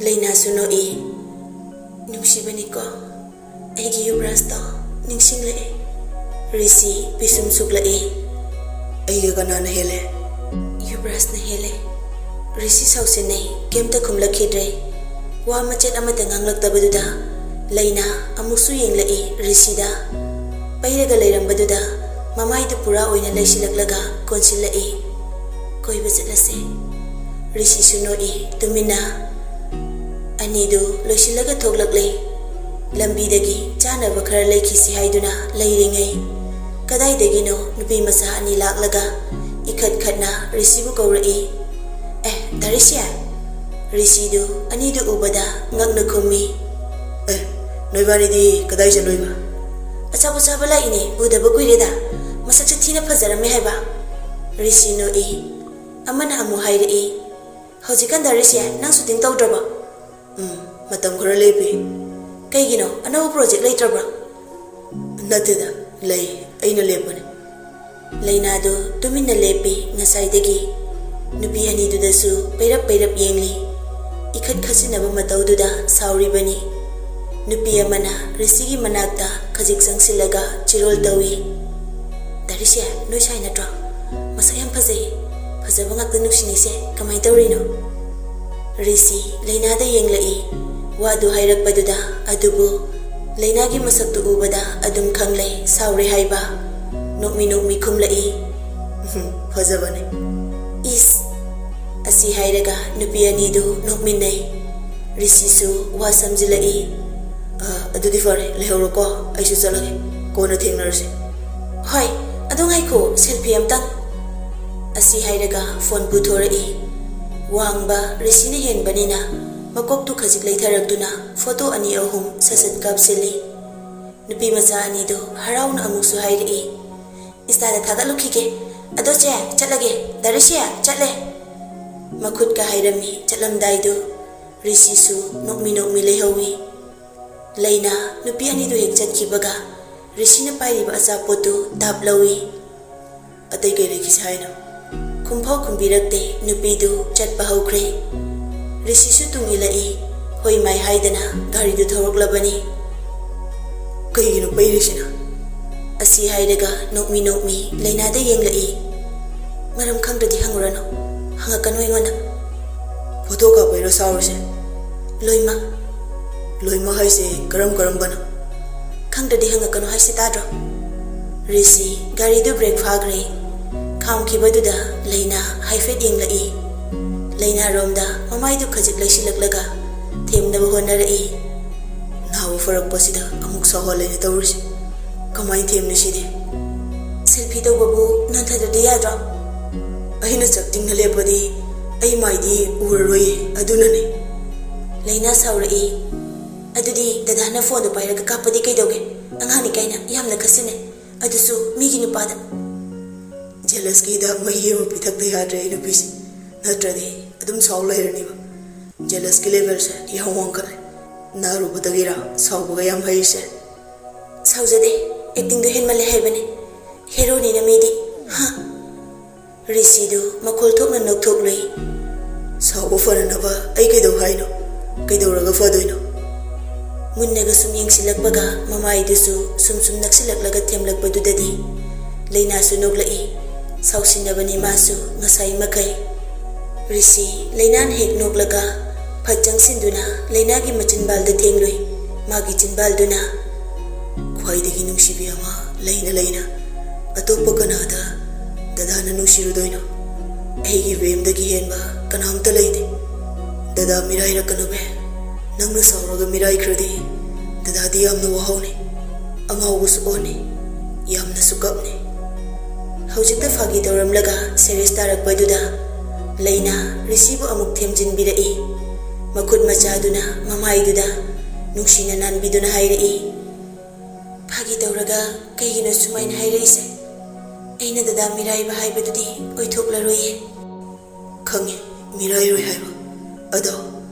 ꯂꯩꯅꯥꯁꯨ ꯅꯣꯛꯏ꯫ "ꯅꯨꯡꯁꯤꯕꯅꯤꯀꯣ, ꯑꯩꯒꯤ ꯌꯨꯕ꯭ꯔꯥꯖꯇꯣ ꯅꯤꯡꯁꯤꯡꯂꯛꯑꯦ꯫" ꯔꯤꯁꯤ ꯄꯤꯁꯨꯝ ꯁꯨꯛꯂꯛꯏ꯫ "ꯑꯩꯒ ꯀꯅꯥꯅ ꯍꯦꯜꯂꯦ?" "ꯌꯨꯕ꯭ꯔꯥꯖꯅ ꯍꯦꯜꯂꯦ꯫" ꯔꯤꯁꯤ ꯁꯥꯎꯁꯤꯟꯅꯩ, ꯀꯩꯝꯇ ꯈꯨꯝꯂꯛꯈꯤꯗ꯭ꯔꯦ꯫ ꯋꯥ ꯃꯆꯦꯠ ꯑꯃꯠꯇ ꯉꯥꯡꯂꯛꯇꯕꯗꯨꯗ ꯂꯩꯅꯥ ꯑꯃꯨꯛꯁꯨ ꯌꯦꯡꯂꯛꯏ ꯔꯤꯁꯤꯗ꯫ ꯄꯩꯔꯒ ꯂꯩꯔꯝꯕꯗꯨꯗ ꯃꯃꯥꯏꯗꯨ ꯄꯨꯔꯥ ꯑꯣꯏꯅ ꯂꯩꯁꯤꯜꯂꯛꯂꯒ ꯀꯣꯟꯁꯤꯜꯂꯛꯏ꯫ "ꯀꯣꯏꯕ ꯆꯠꯂꯁꯦ꯫" ꯔꯤꯁꯤꯁꯨ ꯅꯣꯛꯏ ꯇꯨꯃꯤꯟꯅ꯫ ꯑꯅꯤꯗꯨ ꯂꯣꯏꯁꯤꯜꯂꯒ ꯊꯣꯛꯂꯛꯂꯦ꯫ ꯂꯝꯕꯤꯗꯒꯤ ꯆꯥꯅꯕ ꯈꯔ ꯂꯩꯈꯤꯁꯤ ꯍꯥꯏꯗꯨꯅ ꯂꯩꯔꯤꯉꯩ, ꯀꯗꯥꯏꯗꯒꯤꯅꯣ ꯅꯨꯄꯤ ꯃꯆꯥ ꯑꯅꯤ ꯂꯥꯛꯂꯒ ꯏꯈꯠ ꯈꯠꯅ ꯔꯤꯁꯤꯕꯨ ꯀꯧꯔꯛꯏ꯫ "ꯑꯦ, ꯗꯥ ꯔꯤꯁꯤ!" ꯔꯤꯁꯤꯗꯨ ꯑꯅꯤꯗꯨ ꯎꯕꯗ ꯉꯛꯅ ꯈꯨꯝꯃꯤ꯫ "ꯑꯦ, ꯅꯣꯏꯕꯥꯅꯤꯗꯤ ꯀꯗꯥꯏ ꯆꯠꯂꯨꯏꯕ?" "ꯑꯆꯥꯄꯣꯠ ꯆꯥꯕ ꯂꯥꯛꯏꯅꯦ, ꯎꯗꯕ ꯀꯨꯏꯔꯦꯗ꯫ ꯃꯁꯛꯁꯦ ꯊꯤꯅ ꯐꯖꯔꯝꯃꯦ ꯍꯥꯏꯕ꯫" ꯔꯤꯁꯤ ꯅꯣꯛꯏ꯫ ꯑꯃꯅ ꯑꯃꯨꯛ ꯍꯥꯏꯔꯛꯏ, "ꯍꯧꯖꯤꯛꯀꯥꯟ ꯗꯥ ꯔꯤꯁꯤ, ꯅꯪ ꯁꯨꯇꯤꯡ ꯇꯧꯗ꯭ꯔꯕꯣ?" "ꯎꯝ, ꯃꯇꯝ ꯈꯔ ꯂꯦꯞꯄꯤ꯫" "ꯀꯩꯒꯤꯅꯣ? ꯑꯅꯧꯕ ꯄ꯭ꯔꯣꯖꯦꯛ ꯂꯩꯇ꯭ꯔꯕ꯭ꯔꯣ?" "ꯅꯠꯇꯦꯗ, ꯂꯩ꯫ ꯑꯩꯅ ꯂꯦꯞꯄꯅꯤ꯫" ꯂꯩꯅꯥꯗꯨ ꯇꯨꯃꯤꯟꯅ ꯂꯦꯞꯄꯤ ꯉꯁꯥꯏꯗꯒꯤ꯫ ꯅꯨꯄꯤ ꯑꯅꯤꯗꯨꯗꯁꯨ ꯄꯩꯔꯞ ꯄꯩꯔꯞ ꯌꯦꯡꯂꯤ꯫ ꯏꯈꯠ ꯈꯠꯆꯤꯟꯅꯕ ꯃꯇꯧꯗꯨꯗ ꯁꯥꯎꯔꯤꯕꯅꯤ꯫ ꯅꯨꯄꯤ ꯑꯃꯅ ꯔꯤꯁꯤꯒꯤ ꯃꯅꯥꯛꯇ ꯈꯖꯤꯛ ꯆꯪꯁꯤꯜꯂꯒ ꯆꯤꯔꯣꯜ ꯇꯧꯏ꯫ "ꯗꯥ ꯔꯤꯁꯤ, ꯅꯣꯏ ꯁꯥꯏ ꯅꯠꯇ꯭ꯔꯣ? ꯃꯁꯛ ꯌꯥꯝ ꯐꯖꯩ꯫ ꯐꯖꯕ ꯉꯥꯛꯇ ꯅꯨꯡꯁꯤꯅꯩꯁꯦ ꯀꯃꯥꯏ ꯇꯧꯔꯤꯅꯣ?" ꯔꯤꯁꯤ ꯂꯩꯅꯥꯗ ꯌꯦꯡꯂꯛꯏ꯫ ꯋꯥꯗꯨ ꯍꯥꯏꯔꯛꯄꯗꯨꯗ, ꯑꯗꯨꯕꯨ ꯂꯩꯅꯥꯒꯤ ꯃꯁꯛꯇꯨ ꯎꯕꯗ ꯑꯗꯨꯝ ꯈꯪꯂꯦ ꯁꯥꯎꯔꯦ ꯍꯥꯏꯕ꯫ ꯅꯣꯛꯃꯤ ꯅꯣꯛꯃꯤ ꯈꯨꯝꯂꯛꯏ, "ꯎꯝ, ꯐꯖꯕꯅꯦ꯫" "ꯏꯁ!" ꯑꯁꯤ ꯍꯥꯏꯔꯒ ꯅꯨꯄꯤ ꯑꯅꯤꯗꯨ ꯅꯣꯛꯃꯤꯟꯅꯩ꯫ ꯔꯤꯁꯤꯁꯨ ꯋꯥ ꯁꯝꯖꯤꯜꯂꯛꯏ꯫ "ꯑ, ꯑꯗꯨꯗꯤ ꯐꯔꯦ, ꯂꯩꯍꯧꯔꯣꯀꯣ, ꯑꯩꯁꯨ ꯆꯠꯂꯒꯦ꯫ ꯀꯣꯟꯅ ꯊꯦꯡꯅꯔꯁꯦ꯫" "ꯍꯣꯏ, ꯑꯗꯨ ꯉꯥꯏꯈꯣ, ꯁꯦꯜꯐꯤ ꯑꯝꯇꯪ꯫" ꯑꯁꯤ ꯍꯥꯏꯔꯒ ꯐꯣꯟ ꯄꯨꯊꯣꯔꯛꯏ꯫ ꯋꯥꯡꯕ ꯔꯤꯁꯤꯅ ꯍꯦꯟꯕꯅꯤꯅ ꯃꯀꯣꯛꯇꯨ ꯈꯖꯤꯛ ꯂꯩꯊꯔꯛꯇꯨꯅ ꯐꯣꯇꯣ ꯑꯅꯤ ꯑꯍꯨꯝ ꯁꯠ ꯁꯠ ꯀꯥꯞꯁꯤꯜꯂꯤ꯫ ꯅꯨꯄꯤ ꯃꯆꯥ ꯑꯅꯤꯗꯨ ꯍꯔꯥꯎꯅ ꯑꯃꯨꯛꯁꯨ ꯍꯥꯏꯔꯛꯏ, "ꯏꯟꯁꯇꯥꯗ ꯊꯥꯒꯠꯂꯨꯈꯤꯒꯦ꯫ ꯑꯗꯣ ꯆꯦ, ꯆꯠꯂꯒꯦ꯫ ꯗꯥ ꯔꯤꯁꯤ, ꯆꯠꯂꯦ!" ꯃꯈꯨꯠꯀ ꯍꯥꯏꯔꯝꯃꯤ꯫ ꯆꯠꯂꯝꯗꯥꯏꯗꯨ ꯔꯤꯁꯤꯁꯨ ꯅꯣꯛꯃꯤ ꯅꯣꯛꯃꯤ ꯂꯩꯍꯧꯏ꯫ ꯂꯩꯅꯥ ꯅꯨꯄꯤ ꯑꯅꯤꯗꯨ ꯍꯦꯛ ꯆꯠꯈꯤꯕꯒ ꯔꯤꯁꯤꯅ ꯄꯥꯏꯔꯤꯕ ꯑꯆꯥꯄꯣꯠꯇꯨ ꯇꯥꯞ ꯂꯧꯏ꯫ "ꯑꯇꯩ ꯀꯩ ꯂꯩꯈꯤꯁꯦ ꯍꯥꯏꯅꯣ?" ꯈꯨꯝꯐꯥꯎ ꯈꯨꯝꯕꯤꯔꯛꯇꯦ꯫ ꯅꯨꯄꯤꯗꯨ ꯆꯠꯄ ꯍꯧꯈ꯭ꯔꯦ꯫ ꯔꯤꯁꯤꯁꯨ ꯇꯨꯡ ꯏꯜꯂꯛꯏ꯫ ꯍꯣꯏ ꯃꯥꯏ ꯍꯥꯏꯗꯅ ꯒꯥꯔꯤꯗꯨ ꯊꯧꯔꯛꯂꯕꯅꯤ꯫ "ꯀꯩꯒꯤꯅꯣ ꯄꯩꯔꯤꯁꯤꯅ?" ꯑꯁꯤ ꯍꯥꯏꯔꯒ ꯅꯣꯛꯃꯤ ꯅꯣꯛꯃꯤ ꯂꯩꯅꯥꯗ ꯌꯦꯡꯂꯛꯏ꯫ "ꯃꯔꯝ ꯈꯪꯗ꯭ꯔꯗꯤ ꯍꯪꯉꯨꯔꯅꯨ꯫ ꯍꯪꯉꯛꯀꯅꯨ ꯑꯩꯉꯣꯟꯗ꯫" "ꯐꯣꯇꯣ ꯀꯥꯞꯄꯩꯔꯣ ꯁꯥꯎꯔꯤꯁꯦ?" "ꯂꯣꯏꯃꯛ꯫" "ꯂꯣꯏꯃꯛ ꯍꯥꯏꯁꯦ ꯀꯔꯝ ꯀꯔꯝꯕꯅꯣ?" "ꯈꯪꯗ꯭ꯔꯗꯤ ꯍꯪꯉꯛꯀꯅꯨ ꯍꯥꯏꯁꯦ ꯇꯥꯗ꯭ꯔꯣ?" ꯔꯤꯁꯤ ꯒꯥꯔꯤꯗꯨ ꯕ꯭ꯔꯦꯛ ꯐꯥꯈ꯭ꯔꯦ꯫ ꯈꯥꯝꯈꯤꯕꯗꯨꯗ ꯂꯩꯅꯥ ꯍꯥꯏꯐꯦꯠ ꯌꯦꯡꯂꯛꯏ꯫ ꯂꯩꯅꯥꯔꯣꯝꯗ ꯃꯃꯥꯏꯗꯨ ꯈꯖꯤꯛ ꯂꯩꯁꯤꯜꯂꯛꯂꯒ ꯊꯦꯝꯅꯕ ꯍꯣꯠꯅꯔꯛꯏ꯫ "ꯅꯥꯕ ꯐꯔꯛꯄꯁꯤꯗ ꯑꯃꯨꯛ ꯁꯥꯎꯍꯜꯂꯦꯅ ꯇꯧꯔꯤꯁꯦ꯫ ꯀꯃꯥꯏꯅ ꯊꯦꯝꯅꯤ ꯁꯤꯗꯤ?" "ꯁꯦꯜꯐꯤ ꯇꯧꯕꯕꯨ ꯅꯟꯊꯗ꯭ꯔꯗꯤ ꯌꯥꯗ꯭ꯔꯣ?" "ꯑꯩꯅ ꯆꯞ ꯇꯤꯡꯅ ꯂꯦꯞꯄꯗꯤ ꯑꯩ ꯃꯥꯏꯗꯤ ꯎꯔꯔꯣꯏꯌꯦ, ꯑꯗꯨꯅꯅꯦ꯫" ꯂꯩꯅꯥ ꯁꯥꯎꯔꯛꯏ꯫ "ꯑꯗꯨꯗꯤ ꯗꯗꯥꯅ ꯐꯣꯟꯗꯣ ꯄꯥꯏꯔꯒ ꯀꯥꯞꯄꯗꯤ ꯀꯩꯗꯧꯒꯦ? ꯑꯉꯥꯡꯅꯤ ꯀꯥꯏꯅ ꯌꯥꯝꯅ ꯈꯠꯁꯤꯟꯅꯩ, ꯑꯗꯨꯁꯨ ꯃꯤꯒꯤ ꯅꯨꯄꯥꯗ꯫" "ꯖꯦꯂꯁꯀꯤ ꯍꯤꯗꯥꯛ ꯃꯍꯤ ꯑꯃ ꯄꯤꯊꯛꯇ ꯌꯥꯗ꯭ꯔꯦ ꯑꯩ ꯅꯨꯄꯤꯁꯦ, ꯅꯠꯇ꯭ꯔꯗꯤ ꯑꯗꯨꯝ ꯁꯥꯎ ꯂꯩꯔꯅꯤꯕ꯫ ꯖꯦꯂꯁꯀꯤ ꯂꯦꯚꯦꯜꯁꯦ ꯌꯥꯝ ꯋꯥꯡꯈꯠꯂꯦ꯫ ꯅꯥꯔꯨꯕꯗꯒꯤꯔ ꯁꯥꯎꯕꯒ ꯌꯥꯝ ꯍꯩꯔꯤꯁꯦ?" "ꯁꯥꯎꯖꯗꯦ, ꯑꯦꯛꯇꯤꯡꯗꯣ ꯍꯦꯟꯃꯜꯂꯦ ꯍꯥꯏꯕꯅꯦ꯫ ꯍꯦꯔꯣꯅꯤꯅ ꯃꯤꯗꯤ, ꯍꯥ?" ꯔꯤꯁꯤꯗꯨ ꯃꯈꯣꯜ ꯊꯣꯛꯅ ꯅꯣꯛꯊꯣꯛꯂꯨꯏ꯫ "ꯁꯥꯎꯕ ꯐꯅꯅꯕ ꯑꯩ ꯀꯩꯗꯧ ꯍꯥꯏꯅꯣ? ꯀꯩꯗꯧꯔꯒ ꯐꯗꯣꯏꯅꯣ?" ꯃꯨꯟꯅꯒ ꯁꯨꯝ ꯌꯦꯡꯁꯤꯜꯂꯛꯄꯒ ꯃꯃꯥꯏꯗꯨꯁꯨ ꯁꯨꯝ ꯁꯨꯝ ꯅꯛꯁꯤꯜꯂꯛꯂꯒ ꯊꯦꯝꯂꯛꯄꯗꯨꯗꯗꯤ ꯂꯩꯅꯥꯁꯨ ꯅꯣꯛꯂꯛꯏ꯫ ꯁꯥꯎꯁꯤꯟꯅꯕꯅꯤ ꯃꯥꯁꯨ ꯉꯁꯥꯏ ꯃꯈꯩ꯫ ꯔꯤꯁꯤ ꯂꯩꯅꯥꯅ ꯍꯦꯛ ꯅꯣꯛꯂꯒ ꯐꯠ ꯆꯪꯁꯤꯟꯗꯨꯅ ꯂꯩꯅꯥꯒꯤ ꯃꯆꯤꯟꯕꯥꯜꯗ ꯊꯦꯡꯂꯨꯏ꯫ ꯃꯥꯒꯤ ꯆꯤꯟꯕꯥꯜꯗꯨꯅ, "ꯈ꯭ꯋꯥꯏꯗꯒꯤ ꯅꯨꯡꯁꯤꯕꯤ ꯑꯃ ꯂꯩꯅ ꯂꯩꯅ ꯑꯇꯣꯞꯄ ꯀꯅꯥꯗ ꯗꯗꯥꯅ ꯅꯨꯡꯁꯤꯔꯨꯗꯣꯏꯅꯣ? ꯑꯩꯒꯤ ꯕꯦꯝꯗꯒꯤ ꯍꯦꯟꯕ ꯀꯅꯥꯝꯇ ꯂꯩꯇꯦ꯫ ꯗꯗꯥ ꯃꯤꯔꯥꯏꯔꯛꯀꯅꯨ ꯕꯦ꯫ ꯅꯪꯅ ꯁꯥꯎꯔꯒ ꯃꯤꯔꯥꯏꯈ꯭ꯔꯗꯤ ꯗꯗꯥꯗꯤ ꯌꯥꯝꯅ ꯋꯥꯍꯧꯅꯤ꯫ ꯑꯉꯥꯎꯕꯁꯨ ꯑꯣꯟꯅꯤ, ꯌꯥꯝꯅꯁꯨ ꯀꯞꯅꯤ꯫" ꯍꯧꯖꯤꯛꯇ ꯐꯥꯒꯤ ꯇꯧꯔꯝꯂꯒ ꯁꯦꯔꯤꯌꯁ ꯇꯥꯔꯛꯄꯗꯨꯗ ꯂꯩꯅꯥ ꯔꯤꯁꯤꯕꯨ ꯑꯃꯨꯛ ꯊꯦꯝꯖꯤꯟꯕꯤꯔꯛꯏ꯫ ꯃꯈꯨꯠ ꯃꯆꯥꯗꯨꯅ ꯃꯃꯥꯏꯗꯨꯗ ꯅꯨꯡꯁꯤꯅ ꯅꯥꯟꯕꯤꯗꯨꯅ ꯍꯥꯏꯔꯛꯏ, "ꯐꯥꯒꯤ ꯇꯧꯔꯒ ꯀꯩꯒꯤꯅꯣ ꯁꯨꯃꯥꯏꯅ ꯍꯥꯏꯔꯛꯏꯁꯦ? ꯑꯩꯅ ꯗꯗꯥ ꯃꯤꯔꯥꯏꯕ ꯍꯥꯏꯕꯗꯨꯗꯤ ꯑꯣꯏꯊꯣꯛꯂꯔꯣꯏꯌꯦ꯫" "ꯈꯪꯉꯦ, ꯃꯤꯔꯥꯏꯔꯣꯏ ꯍꯥꯏꯕ꯫ ꯑꯗꯣ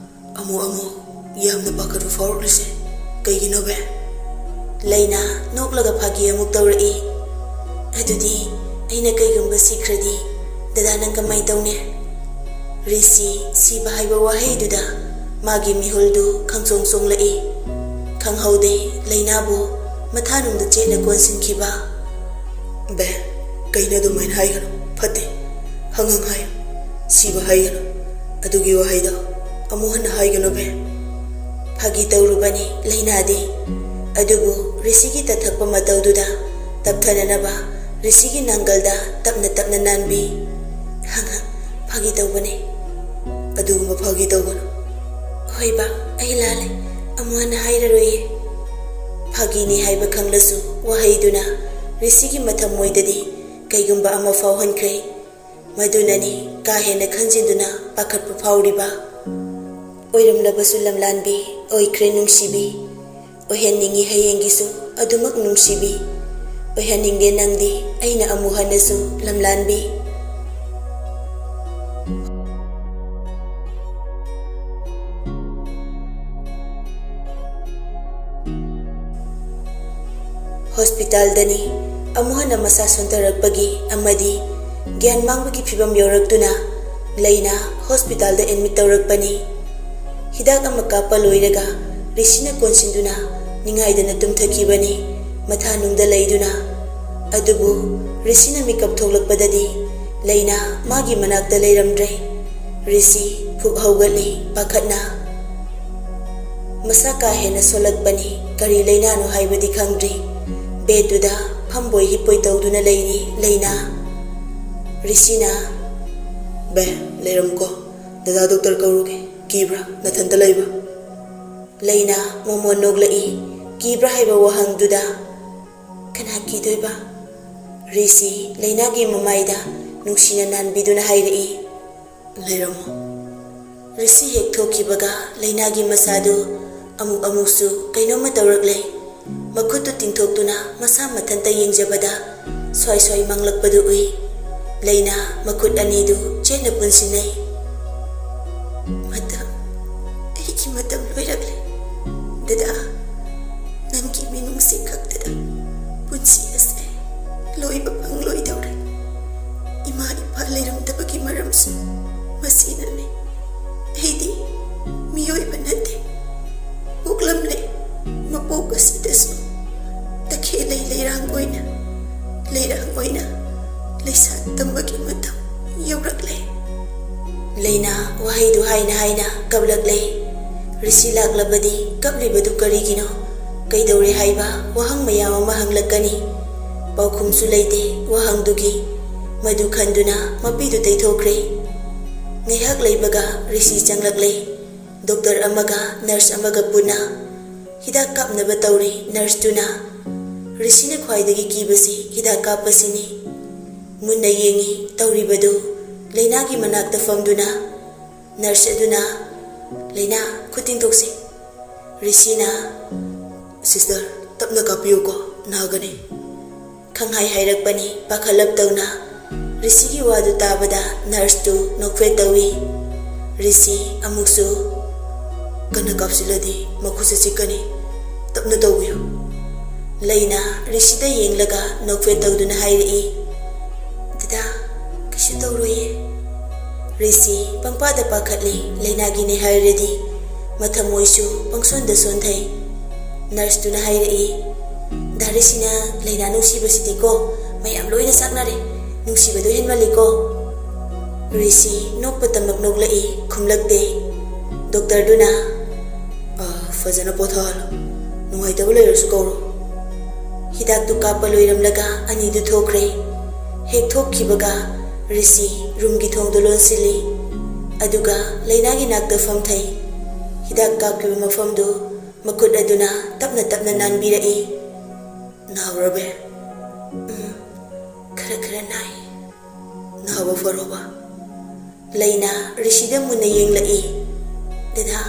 ꯑꯃꯨꯛ ꯑꯃꯨꯛ ꯌꯥꯝꯅ ꯄꯥꯈꯠꯄ ꯐꯥꯎꯔꯛꯂꯤꯁꯦ ꯀꯩꯒꯤꯅꯣ, ꯕꯦ?" ꯂꯩꯅꯥ ꯅꯣꯛꯂꯒ ꯐꯥꯒꯤ ꯑꯃꯨꯛ ꯇꯧꯔꯛꯏ꯫ "ꯑꯗꯨꯗꯤ ꯑꯩꯅ ꯀꯩꯒꯨꯝꯕ ꯁꯤꯈ꯭ꯔꯗꯤ ꯗꯗꯥ ꯅꯪ ꯀꯃꯥꯏ ꯇꯧꯅꯤ?" ꯔꯤꯁꯤ ꯁꯤꯕ ꯍꯥꯏꯕ ꯋꯥꯍꯩꯗꯨꯗ ꯃꯥꯒꯤ ꯃꯤꯍꯨꯜꯗꯨ ꯈꯪꯆꯣꯡ ꯆꯣꯡꯂꯛꯏ꯫ ꯈꯪꯍꯧꯗꯦ ꯂꯩꯅꯥꯕꯨ ꯃꯊꯥꯅꯨꯡꯗ ꯆꯦꯠꯅ ꯀꯣꯟꯁꯤꯟꯈꯤꯕ꯫ "ꯕꯦ, ꯀꯩꯅꯣ ꯑꯗꯨꯃꯥꯏꯅ ꯍꯥꯏꯒꯅꯨ, ꯐꯠꯇꯦ꯫ ꯍꯪ ꯍꯪ ꯍꯥꯏꯌꯨ, ꯁꯤꯕ ꯍꯥꯏꯒꯅꯨ꯫ ꯑꯗꯨꯒꯤ ꯋꯥꯍꯩꯗꯣ ꯑꯃꯨꯛ ꯍꯟꯅ ꯍꯥꯏꯒꯅꯨ, ꯕꯦ꯫" ꯐꯥꯒꯤ ꯇꯧꯔꯨꯕꯅꯤ ꯂꯩꯅꯥꯗꯤ꯫ ꯑꯗꯨꯕꯨ ꯔꯤꯁꯤꯒꯤ ꯇꯠꯊꯛꯄ ꯃꯇꯧꯗꯨꯗ ꯇꯞꯊꯅꯅꯕ ꯔꯤꯁꯤꯒꯤ ꯅꯥꯡꯒꯜꯗ ꯇꯞꯅ ꯇꯞꯅ ꯅꯥꯟꯕꯤ꯫ "ꯍꯪ ꯍꯪ, ꯐꯥꯒꯤ ꯇꯧꯕꯅꯦ꯫" "ꯑꯗꯨꯒꯨꯝꯕ ꯐꯥꯒꯤ ꯇꯧꯒꯅꯨ꯫" "ꯍꯣꯏꯕ, ꯑꯩ ꯂꯥꯜꯂꯦ꯫ ꯑꯃꯨꯛ ꯍꯟꯅ ꯍꯥꯏꯔꯔꯣꯏꯌꯦ꯫" ꯐꯥꯒꯤꯅꯤ ꯍꯥꯏꯕ ꯈꯪꯂꯁꯨ ꯋꯥꯍꯩꯗꯨꯅ ꯔꯤꯁꯤꯒꯤ ꯃꯊꯃꯣꯏꯗꯗꯤ ꯀꯩꯒꯨꯝꯕ ꯑꯃ ꯐꯥꯎꯍꯟꯈ꯭ꯔꯦ꯫ ꯃꯗꯨꯅꯅꯤ ꯀꯥ ꯍꯦꯟꯅ ꯈꯟꯖꯤꯟꯗꯨꯅ ꯄꯥꯈꯠꯄ ꯐꯥꯎꯔꯤꯕ꯫ ꯑꯣꯏꯔꯝꯂꯕꯁꯨ ꯂꯝꯂꯥꯟꯕꯤ, ꯑꯣꯏꯈ꯭ꯔꯦ ꯅꯨꯡꯁꯤꯕꯤ꯫ ꯑꯣꯏꯍꯟꯅꯤꯡꯉꯤ ꯍꯌꯦꯡꯒꯤꯁꯨ ꯑꯗꯨꯃꯛ ꯅꯨꯡꯁꯤꯕꯤ꯫ ꯑꯣꯏꯍꯟꯅꯤꯡꯗꯦ ꯅꯪꯗꯤ ꯑꯩꯅ ꯑꯃꯨꯛ ꯍꯟꯅꯁꯨ ꯂꯝꯂꯥꯟꯕꯤ꯫ ꯍꯣꯁꯄꯤꯇꯥꯜꯗꯅꯤ ꯑꯃꯨꯛ ꯍꯟꯅ ꯃꯁꯥ ꯁꯣꯟꯊꯔꯛꯄꯒꯤ ꯑꯃꯗꯤ ꯒ꯭ꯌꯥꯟ ꯃꯥꯡꯕꯒꯤ ꯐꯤꯕꯝ ꯌꯧꯔꯛꯇꯨꯅ ꯂꯩꯅꯥ ꯍꯣꯁꯄꯤꯇꯥꯜꯗ ꯑꯦꯗꯃꯤꯠ ꯇꯧꯔꯛꯄꯅꯤ꯫ ꯍꯤꯗꯥꯛ ꯑꯃ ꯀꯥꯞꯄ ꯂꯣꯏꯔꯒ ꯔꯤꯁꯤꯅ ꯀꯣꯟꯁꯤꯟꯗꯨꯅ ꯅꯤꯡꯉꯥꯏꯗꯅ ꯇꯨꯝꯊꯈꯤꯕꯅꯤ ꯃꯊꯥꯅꯨꯡꯗ ꯂꯩꯗꯨꯅ꯫ ꯑꯗꯨꯕꯨ ꯔꯤꯁꯤꯅ ꯃꯤꯀꯞ ꯊꯣꯛꯂꯛꯄꯗꯗꯤ ꯂꯩꯅꯥ ꯃꯥꯒꯤ ꯃꯅꯥꯛꯇ ꯂꯩꯔꯝꯗ꯭ꯔꯦ꯫ ꯔꯤꯁꯤ ꯐꯨꯛ ꯍꯧꯒꯠꯂꯤ ꯄꯥꯈꯠꯅ꯫ ꯃꯁꯥ ꯀꯥ ꯍꯦꯟꯅ ꯁꯣꯜꯂꯛꯄꯅꯤ꯫ ꯀꯔꯤ ꯂꯩꯅꯥꯅꯣ ꯍꯥꯏꯕꯗꯤ ꯈꯪꯗ꯭ꯔꯤ꯫ ꯕꯦꯗꯇꯨꯗ ꯐꯝꯕꯣꯏ ꯍꯤꯞꯄꯣꯏ ꯇꯧꯗꯨꯅ ꯂꯩꯔꯤ ꯂꯩꯅꯥ꯫ ꯔꯤꯁꯤꯅ, "ꯕꯦ, ꯂꯩꯔꯝꯃꯨꯀꯣ꯫ ꯗꯗꯥ ꯗꯣꯛꯇꯔ ꯀꯧꯔꯨꯒꯦ꯫ ꯀꯤꯕ꯭ꯔꯥ? ꯅꯊꯟꯇ ꯂꯩꯕ꯭ꯔꯥ?" ꯂꯩꯅꯥ ꯃꯣꯃꯣꯟ ꯅꯣꯛꯂꯛꯏ꯫ ꯀꯤꯕ꯭ꯔꯥ ꯍꯥꯏꯕ ꯋꯥꯍꯪꯗꯨꯗ꯫ "ꯀꯅꯥ ꯀꯤꯗꯣꯏꯕ?" ꯔꯤꯁꯤ ꯂꯩꯅꯥꯒꯤ ꯃꯃꯥꯏꯗ ꯅꯨꯡꯁꯤꯅ ꯅꯥꯟꯕꯤꯗꯨꯅ ꯍꯥꯏꯔꯛꯏ, "ꯂꯩꯔꯝꯃꯣ꯫" ꯔꯤꯁꯤ ꯍꯦꯛ ꯊꯣꯛꯈꯤꯕꯒ ꯂꯩꯅꯥꯒꯤ ꯃꯁꯥꯗꯨ ꯑꯃꯨꯛ ꯑꯃꯨꯛꯁꯨ ꯀꯩꯅꯣꯝꯃ ꯇꯧꯔꯛꯂꯦ꯫ ꯃꯈꯨꯠꯇꯨ ꯇꯤꯡꯊꯣꯛꯇꯨꯅ ꯃꯁꯥ ꯃꯊꯟꯇ ꯌꯦꯡꯖꯕꯗ ꯁ꯭ꯋꯥꯏ ꯁ꯭ꯋꯥꯏ ꯃꯥꯡꯂꯛꯄꯗꯨ ꯎꯏ꯫ ꯂꯩꯅꯥ ꯃꯈꯨꯠ ꯑꯅꯤꯗꯨ ꯆꯦꯠꯅ ꯄꯨꯟꯁꯤꯟꯅꯩ꯫ "ꯃꯇꯝ, ꯑꯩꯒꯤ ꯃꯇꯝ ꯂꯣꯏꯔꯛꯂꯦ꯫ ꯗꯗꯥ, ꯅꯪꯒꯤ ꯃꯤꯅꯨꯡꯁꯤ ꯈꯛꯇꯗ ꯄꯨꯟꯁꯤ ꯑꯁꯦ ꯂꯣꯏꯕ ꯐꯪꯂꯣꯏꯗꯧꯔꯦ꯫ ꯏꯃꯥ ꯏꯄꯥ ꯂꯩꯔꯝꯗꯕꯒꯤ ꯃꯔꯝꯁꯨ ꯃꯁꯤꯅꯅꯤ꯫ ꯑꯩꯗꯤ ꯃꯤꯑꯣꯏꯕ ꯅꯠꯇꯦ꯫ ꯄꯣꯛꯂꯝꯂꯦ꯫ ꯃꯄꯣꯛ ꯑꯁꯤꯗꯁꯨ ꯇꯈꯦꯜ ꯂꯩ ꯂꯩꯔꯥꯡ ꯑꯣꯏꯅ, ꯂꯩꯔꯥꯡ ꯑꯣꯏꯅ ꯂꯩꯁꯥ ꯇꯝꯕꯒꯤ ꯃꯇꯝ ꯌꯧꯔꯛꯂꯦ꯫" ꯂꯩꯅꯥ ꯋꯥꯍꯩꯗꯨ ꯍꯥꯏꯅ ꯍꯥꯏꯅ ꯀꯞꯂꯛꯂꯦ꯫ ꯔꯤꯁꯤ ꯂꯥꯛꯂꯕꯗꯤ ꯀꯞꯂꯤꯕꯗꯨ ꯀꯔꯤꯒꯤꯅꯣ? ꯀꯩꯗꯧꯔꯦ ꯍꯥꯏꯕ ꯋꯥꯍꯪ ꯃꯌꯥꯝ ꯑꯃ ꯍꯪꯂꯛꯀꯅꯤ꯫ ꯄꯥꯎꯈꯨꯝꯁꯨ ꯂꯩꯇꯦ ꯋꯥꯍꯪꯗꯨꯒꯤ꯫ ꯃꯗꯨ ꯈꯟꯗꯨꯅ ꯃꯄꯤꯗꯨ ꯇꯩꯊꯣꯛꯈ꯭ꯔꯦ꯫ ꯉꯥꯏꯍꯥꯛ ꯂꯩꯕꯒ ꯔꯤꯁꯤ ꯆꯪꯂꯛꯂꯦ꯫ ꯗꯣꯛꯇꯔ ꯑꯃꯒ ꯅꯔꯁ ꯑꯃꯒ ꯄꯨꯟꯅ ꯍꯤꯗꯥꯛ ꯀꯥꯞꯅꯕ ꯇꯧꯔꯤ ꯅꯔꯁꯇꯨꯅ꯫ ꯔꯤꯁꯤꯅ ꯈ꯭ꯋꯥꯏꯗꯒꯤ ꯀꯤꯕꯁꯤ ꯍꯤꯗꯥꯛ ꯀꯥꯞꯄꯁꯤꯅꯤ꯫ ꯃꯨꯟꯅ ꯌꯦꯡꯉꯤ ꯇꯧꯔꯤꯕꯗꯨ꯫ ꯂꯩꯅꯥꯒꯤ ꯃꯅꯥꯛꯇ ꯐꯝꯗꯨꯅ ꯅꯔꯁ ꯑꯗꯨꯅ, "ꯂꯩꯅꯥ, ꯈꯨꯠ ꯇꯤꯡꯊꯣꯛꯁꯤ꯫" ꯔꯤꯁꯤꯅ, "ꯁꯤꯁꯇꯔ, ꯇꯞꯅ ꯀꯥꯞꯄꯤꯌꯨꯀꯣ, ꯅꯥꯒꯅꯤ꯫" ꯈꯪꯍꯥꯏ ꯍꯥꯏꯔꯛꯄꯅꯤ ꯄꯥꯈꯠꯂꯞ ꯇꯧꯅ꯫ ꯔꯤꯁꯤꯒꯤ ꯋꯥꯗꯨ ꯇꯥꯕꯗ ꯅꯔꯁꯇꯨ ꯅꯣꯛꯐꯦꯠ ꯇꯧꯏ꯫ ꯔꯤꯁꯤ ꯑꯃꯨꯛꯁꯨ, "ꯀꯟꯅ ꯀꯥꯞꯁꯤꯜꯂꯗꯤ ꯃꯈꯨꯠꯁꯦ ꯆꯤꯛꯀꯅꯤ꯫ ꯇꯞꯅ ꯇꯧꯕꯤꯌꯨ꯫" ꯂꯩꯅꯥ ꯔꯤꯁꯤꯗ ꯌꯦꯡꯂꯒ ꯅꯣꯛꯐꯦꯠ ꯇꯧꯗꯨꯅ ꯍꯥꯏꯔꯛꯏ, "ꯗꯗꯥ, ꯀꯩꯁꯨ ꯇꯧꯔꯣꯏꯌꯦ꯫" ꯔꯤꯁꯤ ꯄꯪꯄꯥꯗ ꯄꯥꯈꯠꯂꯤ, ꯂꯩꯅꯥꯒꯤꯅꯦ ꯍꯥꯏꯔꯗꯤ꯫ ꯃꯊꯃꯣꯏꯁꯨ ꯄꯪꯁꯣꯟꯗ ꯁꯣꯟꯊꯩ꯫ ꯅꯔꯁꯇꯨꯅ ꯍꯥꯏꯔꯛꯏ, "ꯗꯥ ꯔꯤꯁꯤꯅ ꯂꯩꯅꯥ ꯅꯨꯡꯁꯤꯕꯁꯤꯗꯤꯀꯣ ꯃꯌꯥꯝ ꯂꯣꯏꯅ ꯆꯥꯛꯅꯔꯦ꯫ ꯅꯨꯡꯁꯤꯕꯗꯣ ꯍꯦꯟꯃꯜꯂꯤꯀꯣ꯫" ꯔꯤꯁꯤ ꯅꯣꯛꯄꯇꯃꯛ ꯅꯣꯛꯂꯛꯏ, ꯈꯨꯝꯂꯛꯇꯦ꯫ ꯗꯣꯛꯇꯔꯗꯨꯅ, "ꯑ, ꯐꯖꯅ ꯄꯣꯊꯥꯍꯜꯂꯣ꯫ ꯅꯨꯡꯉꯥꯏꯇꯕ ꯂꯩꯔꯁꯨ ꯀꯧꯔꯣ꯫" ꯍꯤꯗꯥꯛꯇꯨ ꯀꯥꯞꯄ ꯂꯣꯏꯔꯝꯂꯒ ꯑꯅꯤꯗꯨ ꯊꯣꯛꯈ꯭ꯔꯦ꯫ ꯍꯦꯛ ꯊꯣꯛꯈꯤꯕꯒ ꯔꯤꯁꯤ ꯔꯨꯝꯒꯤ ꯊꯣꯡꯗꯨ ꯂꯣꯟꯁꯤꯜꯂꯤ꯫ ꯑꯗꯨꯒ ꯂꯩꯅꯥꯒꯤ ꯅꯥꯛꯇ ꯐꯝꯊꯩ꯫ ꯍꯤꯗꯥꯛ ꯀꯥꯞꯈꯤꯕ ꯃꯐꯝꯗꯨ ꯃꯈꯨꯠ ꯑꯗꯨꯅ ꯇꯞꯅ ꯇꯞꯅ ꯅꯥꯟꯕꯤꯔꯛꯏ꯫ "ꯅꯥꯍꯧꯔꯕꯦ?" "ꯎꯝ, ꯈꯔ ꯅꯥꯏ꯫ ꯅꯥꯕ ꯐꯔꯣꯕ? ꯂꯩꯅꯥ ꯔꯤꯁꯤꯗ ꯃꯨꯟꯅ ꯌꯦꯡꯂꯛꯏ꯫ ꯗꯗꯥ꯫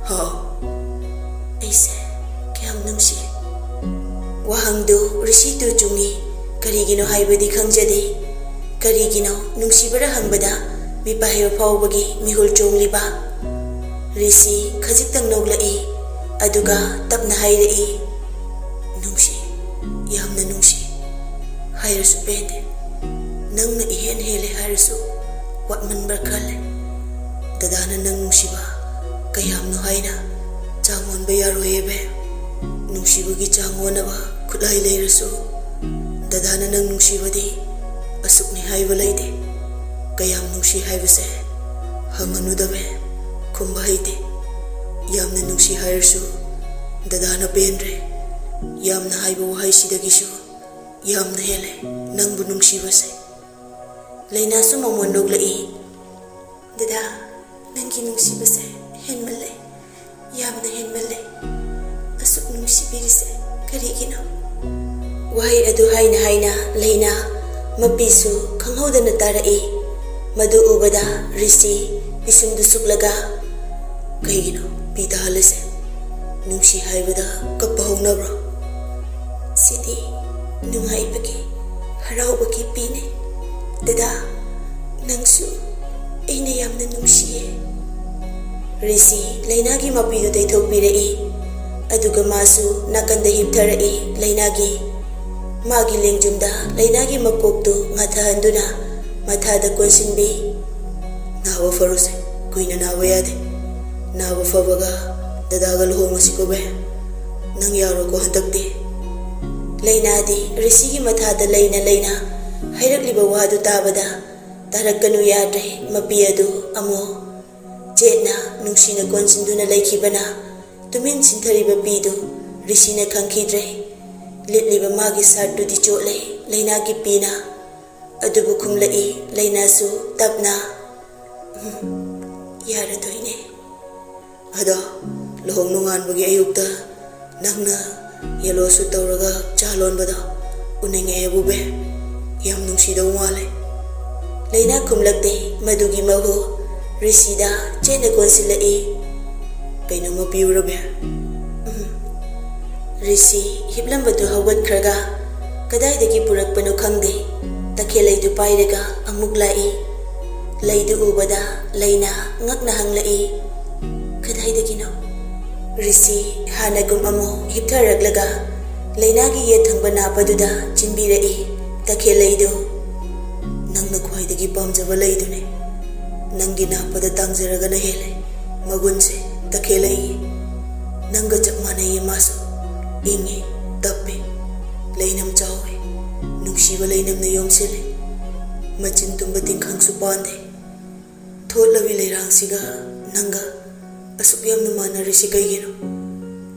ꯍꯥꯎ꯫ ꯑꯩꯁꯦ ꯀꯌꯥꯝ ꯅꯨꯡꯁꯤ꯫ ꯋꯥꯍꯪꯗꯨ ꯔꯤꯁꯤ ꯇꯨ ꯆꯨꯡꯏ꯫ ꯀꯔꯤꯒꯤꯅꯣ ꯍꯥꯏꯕꯗꯤ ꯈꯪꯖꯗꯦ꯫ ꯀꯔꯤꯒꯤꯅꯣ ꯅꯨꯡꯁꯤꯕꯔ ꯍꯪꯕꯗ ꯃꯤꯄꯥꯏꯕ ꯐꯥꯎꯕꯒꯤ ꯃꯤꯍꯨꯜ ꯆꯣꯡꯂꯤꯕ꯫ ꯔꯤꯁꯤ ꯈꯖꯤꯛꯇꯪ ꯅꯣꯛꯂꯛꯏ꯫ ꯑꯗꯨꯒ ꯇꯞꯅ ꯍꯥꯏꯔꯛꯏ, ꯅꯨꯡꯁꯤ, ꯌꯥꯝꯅ ꯅꯨꯡꯁꯤ꯫ ꯍꯥꯏꯔꯁꯨ ꯄꯦꯟꯗꯦ꯫ ꯅꯪꯅ ꯏꯍꯦꯟ ꯍꯦꯜꯂꯦ ꯍꯥꯏꯔꯁꯨ ꯋꯥꯠꯃꯟꯕ꯭ꯔꯥ ꯈꯜꯂꯦ꯫ ꯗꯗꯥꯅ ꯅꯪ ꯅꯨꯡꯁꯤꯕ ꯀꯌꯥꯝꯅꯣ ꯍꯥꯏꯅ ꯆꯥꯡ ꯑꯣꯟꯕ ꯌꯥꯔꯣꯏꯌꯦ ꯕꯦ꯫ ꯅꯨꯡꯁꯤꯕꯒꯤ ꯆꯥꯡ ꯑꯣꯟꯅꯕ ꯈꯨꯠꯂꯥꯏ ꯂꯩꯔꯁꯨ ꯗꯗꯥꯅ ꯅꯪ ꯅꯨꯡꯁꯤꯕꯗꯤ ꯑꯁꯨꯛꯅꯤ ꯍꯥꯏꯕ ꯂꯩꯇꯦ꯫ ꯀꯌꯥꯝ ꯅꯨꯡꯁꯤ ꯍꯥꯏꯕꯁꯦ ꯍꯪꯉꯅꯨꯗ ꯕꯦ꯫ ꯈꯨꯝꯕ ꯍꯩꯇꯦ꯫ ꯌꯥꯝꯅ ꯅꯨꯡꯁꯤ ꯍꯥꯏꯔꯁꯨ ꯗꯗꯥꯅ ꯄꯦꯟꯗ꯭ꯔꯦ꯫ ꯌꯥꯝꯅ ꯍꯥꯏꯕ ꯋꯥꯍꯩꯁꯤꯗꯒꯤꯁꯨ ꯌꯥꯝꯅ ꯍꯦꯜꯂꯦ ꯅꯪꯕꯨ ꯅꯨꯡꯁꯤꯕꯁꯦ꯫ ꯂꯩꯅꯥꯁꯨ ꯃꯃꯣꯟ ꯅꯣꯛꯂꯛꯏ꯫ ꯗꯗꯥ, ꯅꯪꯒꯤ ꯅꯨꯡꯁꯤꯕꯁꯦ ꯍꯦꯟꯃꯜꯂꯦ, ꯌꯥꯝꯅ ꯍꯦꯟꯃꯜꯂꯦ꯫ ꯑꯁꯨꯛ ꯅꯨꯡꯁꯤꯕꯤꯔꯤꯁꯦ ꯀꯔꯤꯒꯤꯅꯣ? ꯋꯥꯍꯩ ꯑꯗꯨ ꯍꯥꯏꯅ ꯍꯥꯏꯅ ꯂꯩꯅꯥ ꯃꯄꯤꯁꯨ ꯈꯪꯍꯧꯗꯅ ꯇꯥꯔꯛꯏ꯫ ꯃꯗꯨ ꯎꯕꯗ ꯔꯤꯁꯤ ꯄꯤꯁꯨꯝꯗꯨ ꯁꯨꯛꯂꯒ, ꯀꯩꯒꯤꯅꯣ ꯄꯤ ꯇꯥꯍꯜꯂꯤꯁꯦ? ꯅꯨꯡꯁꯤ ꯍꯥꯏꯕꯗ ꯀꯞꯄ ꯍꯧꯅꯕ꯭ꯔꯣ? ꯁꯤꯗꯤ ꯅꯨꯡꯉꯥꯏꯕꯒꯤ, ꯍꯔꯥꯎꯕꯒꯤ ꯄꯤꯅꯦ꯫ ꯗꯗꯥ, ꯅꯪꯁꯨ ꯑꯩꯅ ꯌꯥꯝꯅ ꯅꯨꯡꯁꯤꯌꯦ꯫ ꯔꯤꯁꯤ ꯂꯩꯅꯥꯒꯤ ꯃꯄꯤꯗꯨ ꯇꯩꯊꯣꯛꯄꯤꯔꯛꯏ꯫ ꯑꯗꯨꯒ ꯃꯥꯁꯨ ꯅꯥꯀꯟꯗ ꯍꯤꯞꯊꯔꯛꯏ꯫ ꯂꯩꯅꯥꯒꯤ, ꯃꯥꯒꯤ ꯂꯦꯡꯖꯨꯝꯗ ꯂꯩꯅꯥꯒꯤ ꯃꯀꯣꯛꯇꯨ ꯉꯥꯊꯍꯟꯗꯨꯅ ꯃꯊꯥꯗ ꯀꯣꯟꯁꯤꯟꯕꯤ꯫ ꯅꯥꯕ ꯐꯔꯨꯁꯦ, ꯀꯨꯏꯅ ꯅꯥꯕ ꯌꯥꯗꯦ꯫ ꯅꯥꯕ ꯐꯕꯒ ꯗꯗꯥꯒ ꯂꯨꯍꯣꯡꯉꯁꯤꯀꯣ ꯕꯦ꯫ ꯅꯪ ꯌꯥꯔꯣꯀꯣ ꯍꯟꯗꯛꯇꯤ꯫ ꯂꯩꯅꯥꯗꯤ ꯔꯤꯁꯤꯒꯤ ꯃꯊꯥꯗ ꯂꯩꯅ ꯂꯩꯅ ꯍꯥꯏꯔꯛꯂꯤꯕ ꯋꯥꯗꯨ ꯇꯥꯕꯗ ꯇꯥꯔꯛꯀꯅꯨ ꯌꯥꯗ꯭ꯔꯦ꯫ ꯃꯄꯤ ꯑꯗꯨ ꯑꯃꯨꯛ ꯆꯦꯠꯅ ꯅꯨꯡꯁꯤꯅ ꯀꯣꯟꯁꯤꯟꯗꯨꯅ ꯂꯩꯈꯤꯕꯅ ꯇꯨꯃꯤꯟ ꯁꯤꯟꯊꯔꯤꯕ ꯄꯤꯗꯨ ꯔꯤꯁꯤꯅ ꯈꯪꯈꯤꯗ꯭ꯔꯦ꯫ ꯂꯤꯠꯂꯤꯕ ꯃꯥꯒꯤ ꯁꯥꯔꯠꯇꯨꯗꯤ ꯆꯣꯠꯂꯦ꯫ ꯂꯩꯅꯥꯒꯤ ꯄꯤꯅ ꯑꯗꯨꯕꯨ ꯈꯨꯝꯂꯛꯏ꯫ ꯂꯩꯅꯥꯁꯨ ꯇꯞꯅ, "ꯎꯝ, ꯌꯥꯔꯗꯣꯏꯅꯦ꯫" ꯑꯗꯣ ꯂꯨꯍꯣꯡ ꯅꯣꯡꯉꯥꯟꯕꯒꯤ ꯑꯌꯨꯛꯇ ꯅꯪꯅ ꯌꯦꯜꯂꯣ ꯁꯨꯠ ꯇꯧꯔꯒ ꯆꯥ ꯂꯣꯟꯕꯗꯣ ꯎꯅꯤꯡꯉꯛꯑꯦꯕꯨ ꯕꯦ꯫ ꯌꯥꯝ ꯅꯨꯡꯁꯤꯗꯧ ꯃꯥꯜꯂꯦ꯫ ꯂꯩꯅꯥ ꯈꯨꯝꯂꯛꯇꯦ꯫ ꯃꯗꯨꯒꯤ ꯃꯍꯨ ꯔꯤꯁꯤꯗ ꯆꯦꯠꯅ ꯀꯣꯟꯁꯤꯜꯂꯛꯏ꯫ "ꯀꯩꯅꯣꯝꯃ ꯄꯤꯌꯨꯔꯕꯦ?" "ꯎꯝ꯫" ꯔꯤꯁꯤ ꯍꯤꯞꯂꯝꯕꯗꯨ ꯍꯧꯒꯠꯈ꯭ꯔꯒ ꯀꯗꯥꯏꯗꯒꯤ ꯄꯨꯔꯛꯄꯅꯣ ꯈꯪꯗꯦ, ꯇꯈꯦꯜꯂꯩꯗꯨ ꯄꯥꯏꯔꯒ ꯑꯃꯨꯛ ꯂꯥꯛꯏ꯫ ꯂꯩꯗꯨ ꯎꯕꯗ ꯂꯩꯅꯥ ꯉꯛꯅ ꯍꯪꯂꯛꯏ, "ꯀꯗꯥꯏꯗꯒꯤꯅꯣ?" ꯔꯤꯁꯤ ꯍꯥꯟꯅꯒꯨꯝ ꯑꯃꯨꯛ ꯍꯤꯞꯊꯔꯛꯂꯒ ꯂꯩꯅꯥꯒꯤ ꯌꯦꯠ ꯊꯪꯕ ꯅꯥꯞ ꯑꯗꯨꯗ ꯆꯤꯟꯕꯤꯔꯛꯏ꯫ ꯇꯈꯦꯜꯂꯩꯗꯨ ꯅꯪꯅ ꯈ꯭ꯋꯥꯏꯗꯒꯤ ꯄꯥꯝꯖꯕ ꯂꯩꯗꯨꯅꯦ꯫ ꯅꯪꯒꯤ ꯅꯥꯞ ꯑꯗ ꯇꯥꯡꯖꯔꯒꯅ ꯍꯦꯜꯂꯦ ꯃꯒꯨꯟꯁꯦ꯫ ꯇꯈꯦꯜꯂꯩ, ꯅꯪꯒ ꯆꯞ ꯃꯥꯟꯅꯩꯌꯦ ꯃꯥꯁꯨ꯫ ꯏꯪꯉꯤ, ꯇꯞꯄꯤ, ꯂꯩꯅꯝ ꯆꯥꯎꯏ, ꯅꯨꯡꯁꯤꯕ ꯂꯩꯅꯝꯅ ꯌꯣꯝꯁꯤꯜꯂꯤ꯫ ꯃꯆꯤꯟ ꯇꯨꯝꯕ ꯇꯤꯡꯈꯪꯁꯨ ꯄꯥꯟꯗꯦ꯫ ꯊꯣꯠꯂꯕꯤ ꯂꯩꯔꯥꯡꯁꯤꯒ ꯅꯪꯒ ꯑꯁꯨꯛ ꯌꯥꯝꯅ ꯃꯥꯟꯅꯔꯤꯁꯤ ꯀꯩꯒꯤꯅꯣ?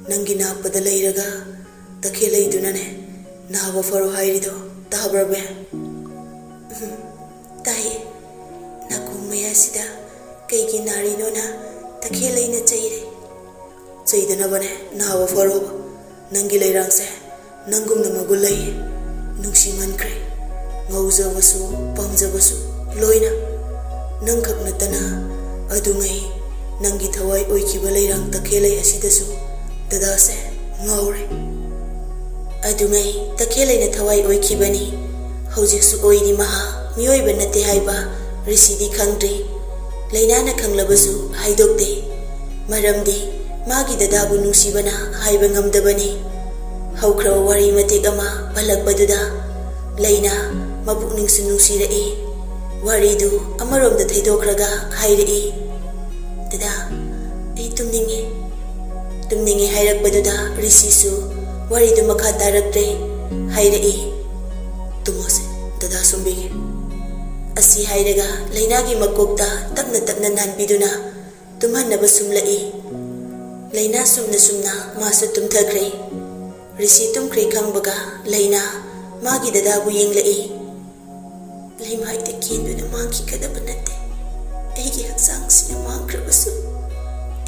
ꯅꯪꯒꯤ ꯅꯥꯞ ꯑꯗ ꯂꯩꯔꯒ ꯇꯈꯦꯜꯂꯩꯗꯨꯅꯅꯦ ꯅꯥꯕ ꯐꯔꯣ ꯍꯥꯏꯔꯤꯗꯣ ꯇꯥꯕ꯭ꯔꯕꯦ?" "ꯎꯝ, ꯇꯥꯏꯌꯦ꯫ ꯅꯥꯀꯣꯡ ꯃꯌꯥꯁꯤꯗ ꯀꯩꯒꯤ ꯅꯥꯔꯤꯅꯣꯅ ꯇꯈꯦꯜꯂꯩꯅ ꯆꯩꯔꯦ꯫" "ꯆꯩꯗꯅꯕꯅꯦ, ꯅꯥꯕ ꯐꯔꯣꯕ꯫ ꯅꯪꯒꯤ ꯂꯩꯔꯥꯡꯁꯦ ꯅꯪꯒꯨꯝꯅ ꯃꯒꯨꯟ ꯂꯩ, ꯅꯨꯡꯁꯤꯃꯟꯈ꯭ꯔꯦ꯫ ꯉꯧꯖꯕꯁꯨ, ꯄꯥꯝꯖꯕꯁꯨ ꯂꯣꯏꯅ꯫ ꯅꯪꯈꯛ ꯅꯠꯇꯅ ꯑꯗꯨꯉꯩ ꯅꯪꯒꯤ ꯊꯋꯥꯏ ꯑꯣꯏꯈꯤꯕ ꯂꯩꯔꯥꯡ ꯇꯈꯦꯜꯂꯩ ꯑꯁꯤꯗꯁꯨ ꯗꯗꯥꯁꯦ ꯉꯥꯎꯔꯦ꯫" ꯑꯗꯨꯉꯩ ꯇꯈꯦꯜꯂꯩꯅ ꯊꯋꯥꯏ ꯑꯣꯏꯈꯤꯕꯅꯤ꯫ ꯍꯧꯖꯤꯛꯁꯨ ꯑꯣꯏꯔꯤ ꯃꯍꯥꯛ꯫ ꯃꯤꯑꯣꯏꯕ ꯅꯠꯇꯦ ꯍꯥꯏꯕ ꯔꯤꯁꯤꯗꯤ ꯈꯪꯗ꯭ꯔꯤ꯫ ꯂꯩꯅꯥꯅ ꯈꯪꯂꯕꯁꯨ ꯍꯥꯏꯗꯣꯛꯇꯦ꯫ ꯃꯔꯝꯗꯤ ꯃꯥꯒꯤ ꯗꯗꯥꯕꯨ ꯅꯨꯡꯁꯤꯕꯅ ꯍꯥꯏꯕ ꯉꯝꯗꯕꯅꯤ꯫ ꯍꯧꯈ꯭ꯔꯕ ꯋꯥꯔꯤ ꯃꯇꯦꯛ ꯑꯃ ꯄꯜꯂꯛꯄꯗꯨꯗ ꯂꯩꯅꯥ ꯃꯄꯨꯛꯅꯤꯡꯁꯨ ꯅꯨꯡꯁꯤꯔꯛꯏ꯫ ꯋꯥꯔꯤꯗꯨ ꯑꯃꯔꯣꯝꯗ ꯊꯩꯗꯣꯛꯈ꯭ꯔꯒ ꯍꯥꯏꯔꯛꯏ, "ꯗꯗꯥ, ꯑꯩ ꯇꯨꯝꯅꯤꯡꯉꯦ꯫" ꯇꯨꯝꯅꯤꯡꯉꯦ ꯍꯥꯏꯔꯛꯄꯗꯨꯗ ꯔꯤꯁꯤꯁꯨ ꯋꯥꯔꯤꯗꯨ ꯃꯈꯥ ꯇꯥꯔꯛꯇ꯭ꯔꯦ꯫ ꯍꯥꯏꯔꯛꯏ, "ꯇꯨꯝꯃꯣꯁꯦ, ꯗꯗꯥ ꯁꯨꯝꯕꯤꯒꯦ꯫" ꯑꯁꯤ ꯍꯥꯏꯔꯒ ꯂꯩꯅꯥꯒꯤ ꯃꯀꯣꯛꯇ ꯇꯞꯅ ꯇꯞꯅ ꯅꯥꯟꯕꯤꯗꯨꯅ ꯇꯨꯝꯍꯟꯅꯕ ꯁꯨꯝꯂꯛꯏ꯫ ꯂꯩꯅꯥ ꯁꯨꯝꯅ ꯁꯨꯝꯅ ꯃꯥꯁꯨ ꯇꯨꯝꯊꯈ꯭ꯔꯦ꯫ ꯔꯤꯁꯤ ꯇꯨꯝꯈ꯭ꯔꯦ ꯈꯪꯕꯒ ꯂꯩꯅꯥ ꯃꯥꯒꯤ ꯗꯗꯥꯕꯨ ꯌꯦꯡꯂꯛꯏ꯫ "ꯂꯩꯃꯥꯏꯗ ꯀꯦꯟꯗꯨꯅ ꯃꯥꯡꯈꯤꯒꯗꯕ ꯅꯠꯇꯦ꯫ ꯑꯩꯒꯤ ꯍꯛꯆꯥꯡꯁꯤꯅ ꯃꯥꯡꯈ꯭ꯔꯕꯁꯨ,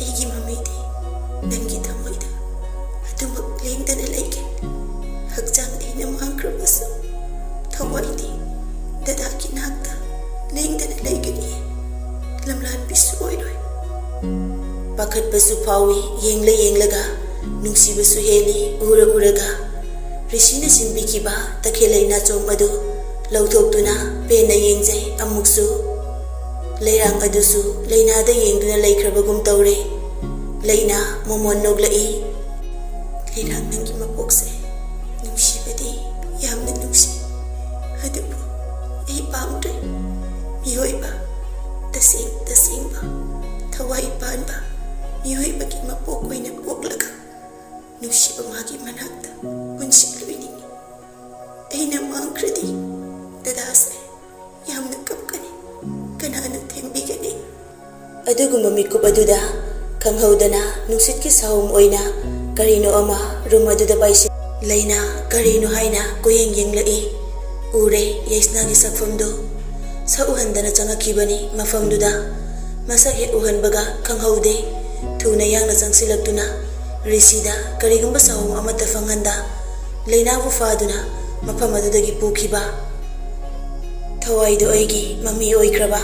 ꯑꯩꯒꯤ ꯃꯃꯤꯗꯤ ꯅꯪꯒꯤ ꯊꯃꯣꯏꯗ ꯑꯗꯨꯃꯛ ꯂꯦꯡꯗꯅ ꯂꯩꯒꯦ꯫ ꯍꯛꯆꯥꯡ ꯑꯩꯅ ꯃꯥꯡꯈ꯭ꯔꯕꯁꯨ, ꯊꯋꯥꯏꯗꯤ ꯂꯝꯂꯥꯟꯕꯤꯁꯨ ꯑꯣꯏꯔꯣꯏ꯫ ꯄꯥꯈꯠꯄꯁꯨ ꯐꯥꯎꯏ, ꯌꯦꯡꯂ ꯌꯦꯡꯂꯒ ꯅꯨꯡꯁꯤꯕꯁꯨ ꯍꯦꯜꯂꯤ꯫ ꯎꯔ ꯎꯔꯒ ꯔꯤꯁꯤꯅ ꯁꯤꯟꯕꯤꯈꯤꯕ ꯇꯈꯦꯜ ꯂꯩꯅꯥꯆꯣꯝ ꯑꯗꯨ ꯂꯧꯊꯣꯛꯇꯨꯅ ꯄꯦꯟꯅ ꯌꯦꯡꯖꯩ꯫ ꯑꯃꯨꯛꯁꯨ ꯂꯩꯔꯥꯡ ꯑꯗꯨꯁꯨ ꯂꯩꯅꯥꯗ ꯌꯦꯡꯗꯨꯅ ꯂꯩꯈ꯭ꯔꯕꯒꯨꯝ ꯇꯧꯔꯦ꯫ ꯂꯩꯅꯥ ꯃꯣꯃꯣꯟ ꯅꯣꯛꯂꯛꯏ꯫ "ꯂꯩꯔꯥꯡ, ꯅꯪꯒꯤ ꯃꯄꯣꯛꯁꯦ ꯅꯨꯡꯁꯤꯕꯗꯤ ꯌꯥꯝꯅ ꯅꯨꯡꯁꯤ, ꯑꯗꯨꯕꯨ ꯑꯩ ꯄꯥꯝꯗ꯭ꯔꯦ꯫ ꯃꯤꯑꯣꯏꯕ, ꯇꯁꯦꯡ ꯇꯁꯦꯡꯕ ꯊꯋꯥꯏ ꯄꯥꯟꯕ ꯃꯤꯑꯣꯏꯕꯒꯤ ꯃꯄꯣꯛ ꯑꯣꯏꯅ ꯄꯣꯛꯂꯒ ꯅꯨꯡꯁꯤꯕ ꯃꯥꯒꯤ ꯃꯅꯥꯛꯇ ꯄꯨꯟꯁꯤ ꯂꯣꯏꯅꯤꯡꯏ꯫ ꯑꯩꯅ ꯃꯥꯡꯈ꯭ꯔꯗꯤ ꯗꯗꯥꯁꯦ ꯌꯥꯝꯅ ꯀꯞꯀꯅꯤ꯫ ꯀꯅꯥꯅ ꯊꯦꯝꯕꯤꯒꯅꯤ?" ꯑꯗꯨꯒꯨꯝꯕ ꯃꯤꯀꯨꯞ ꯑꯗꯨꯗ ꯈꯪꯍꯧꯗꯅ ꯅꯨꯡꯁꯤꯠꯀꯤ ꯁꯍꯨꯝ ꯑꯣꯏꯅ ꯀꯔꯤꯅꯣ ꯑꯃ ꯔꯨꯝ ꯑꯗꯨꯗ ꯄꯥꯏꯁꯤꯜ-, ꯂꯩꯅꯥ ꯀꯔꯤꯅꯣ ꯍꯥꯏꯅ ꯀꯣꯏꯌꯦꯡ ꯌꯦꯡꯂꯛꯏ꯫ ꯎꯔꯦ ꯌꯥꯏꯁꯅꯥꯒꯤ ꯁꯛꯐꯝꯗꯨ꯫ ꯁꯛ ꯎꯍꯟꯗꯅ ꯆꯪꯉꯛꯈꯤꯕꯅꯤ ꯃꯐꯝꯗꯨꯗ꯫ ꯃꯁꯛ ꯍꯦꯛ ꯎꯍꯟꯕꯒ ꯈꯪꯍꯧꯗꯦ꯫ ꯊꯨꯅ ꯌꯥꯡꯅ ꯆꯪꯁꯤꯜꯂꯛꯇꯨꯅ ꯔꯤꯁꯤꯗ ꯀꯔꯤꯒꯨꯝꯕ ꯁꯍꯨꯝ ꯑꯃꯠꯇ ꯐꯪꯍꯟꯗ ꯂꯩꯅꯥꯕꯨ ꯐꯥꯗꯨꯅ ꯃꯐꯝ ꯑꯗꯨꯗꯒꯤ ꯄꯨꯈꯤꯕ꯫ ꯊꯋꯥꯏꯗꯨ ꯑꯩꯒꯤ ꯃꯃꯤ ꯑꯣꯏꯈ꯭ꯔꯕ꯫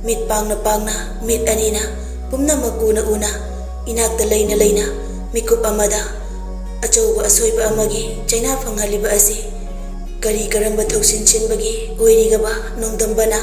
ꯃꯤꯠ ꯄꯥꯡꯅ ꯄꯥꯡꯅ, ꯃꯤꯠ ꯑꯅꯤꯅ ꯄꯨꯝꯅꯃꯛ ꯎꯅ ꯎꯅ, ꯏꯅꯥꯛꯇ ꯂꯩꯅ ꯂꯩꯅ ꯃꯤꯀꯨꯞ ꯑꯃꯗ ꯑꯆꯧꯕ ꯑꯁꯣꯏꯕ ꯑꯃꯒꯤ ꯆꯩꯅꯥ ꯐꯪꯍꯜꯂꯤꯕ ꯑꯁꯤ ꯀꯔꯤ ꯀꯔꯝꯕ ꯊꯧꯁꯤꯟ ꯁꯤꯟꯕꯒꯤ ꯑꯣꯏꯔꯤꯒꯕ ꯅꯣꯡꯗꯝꯕꯅ?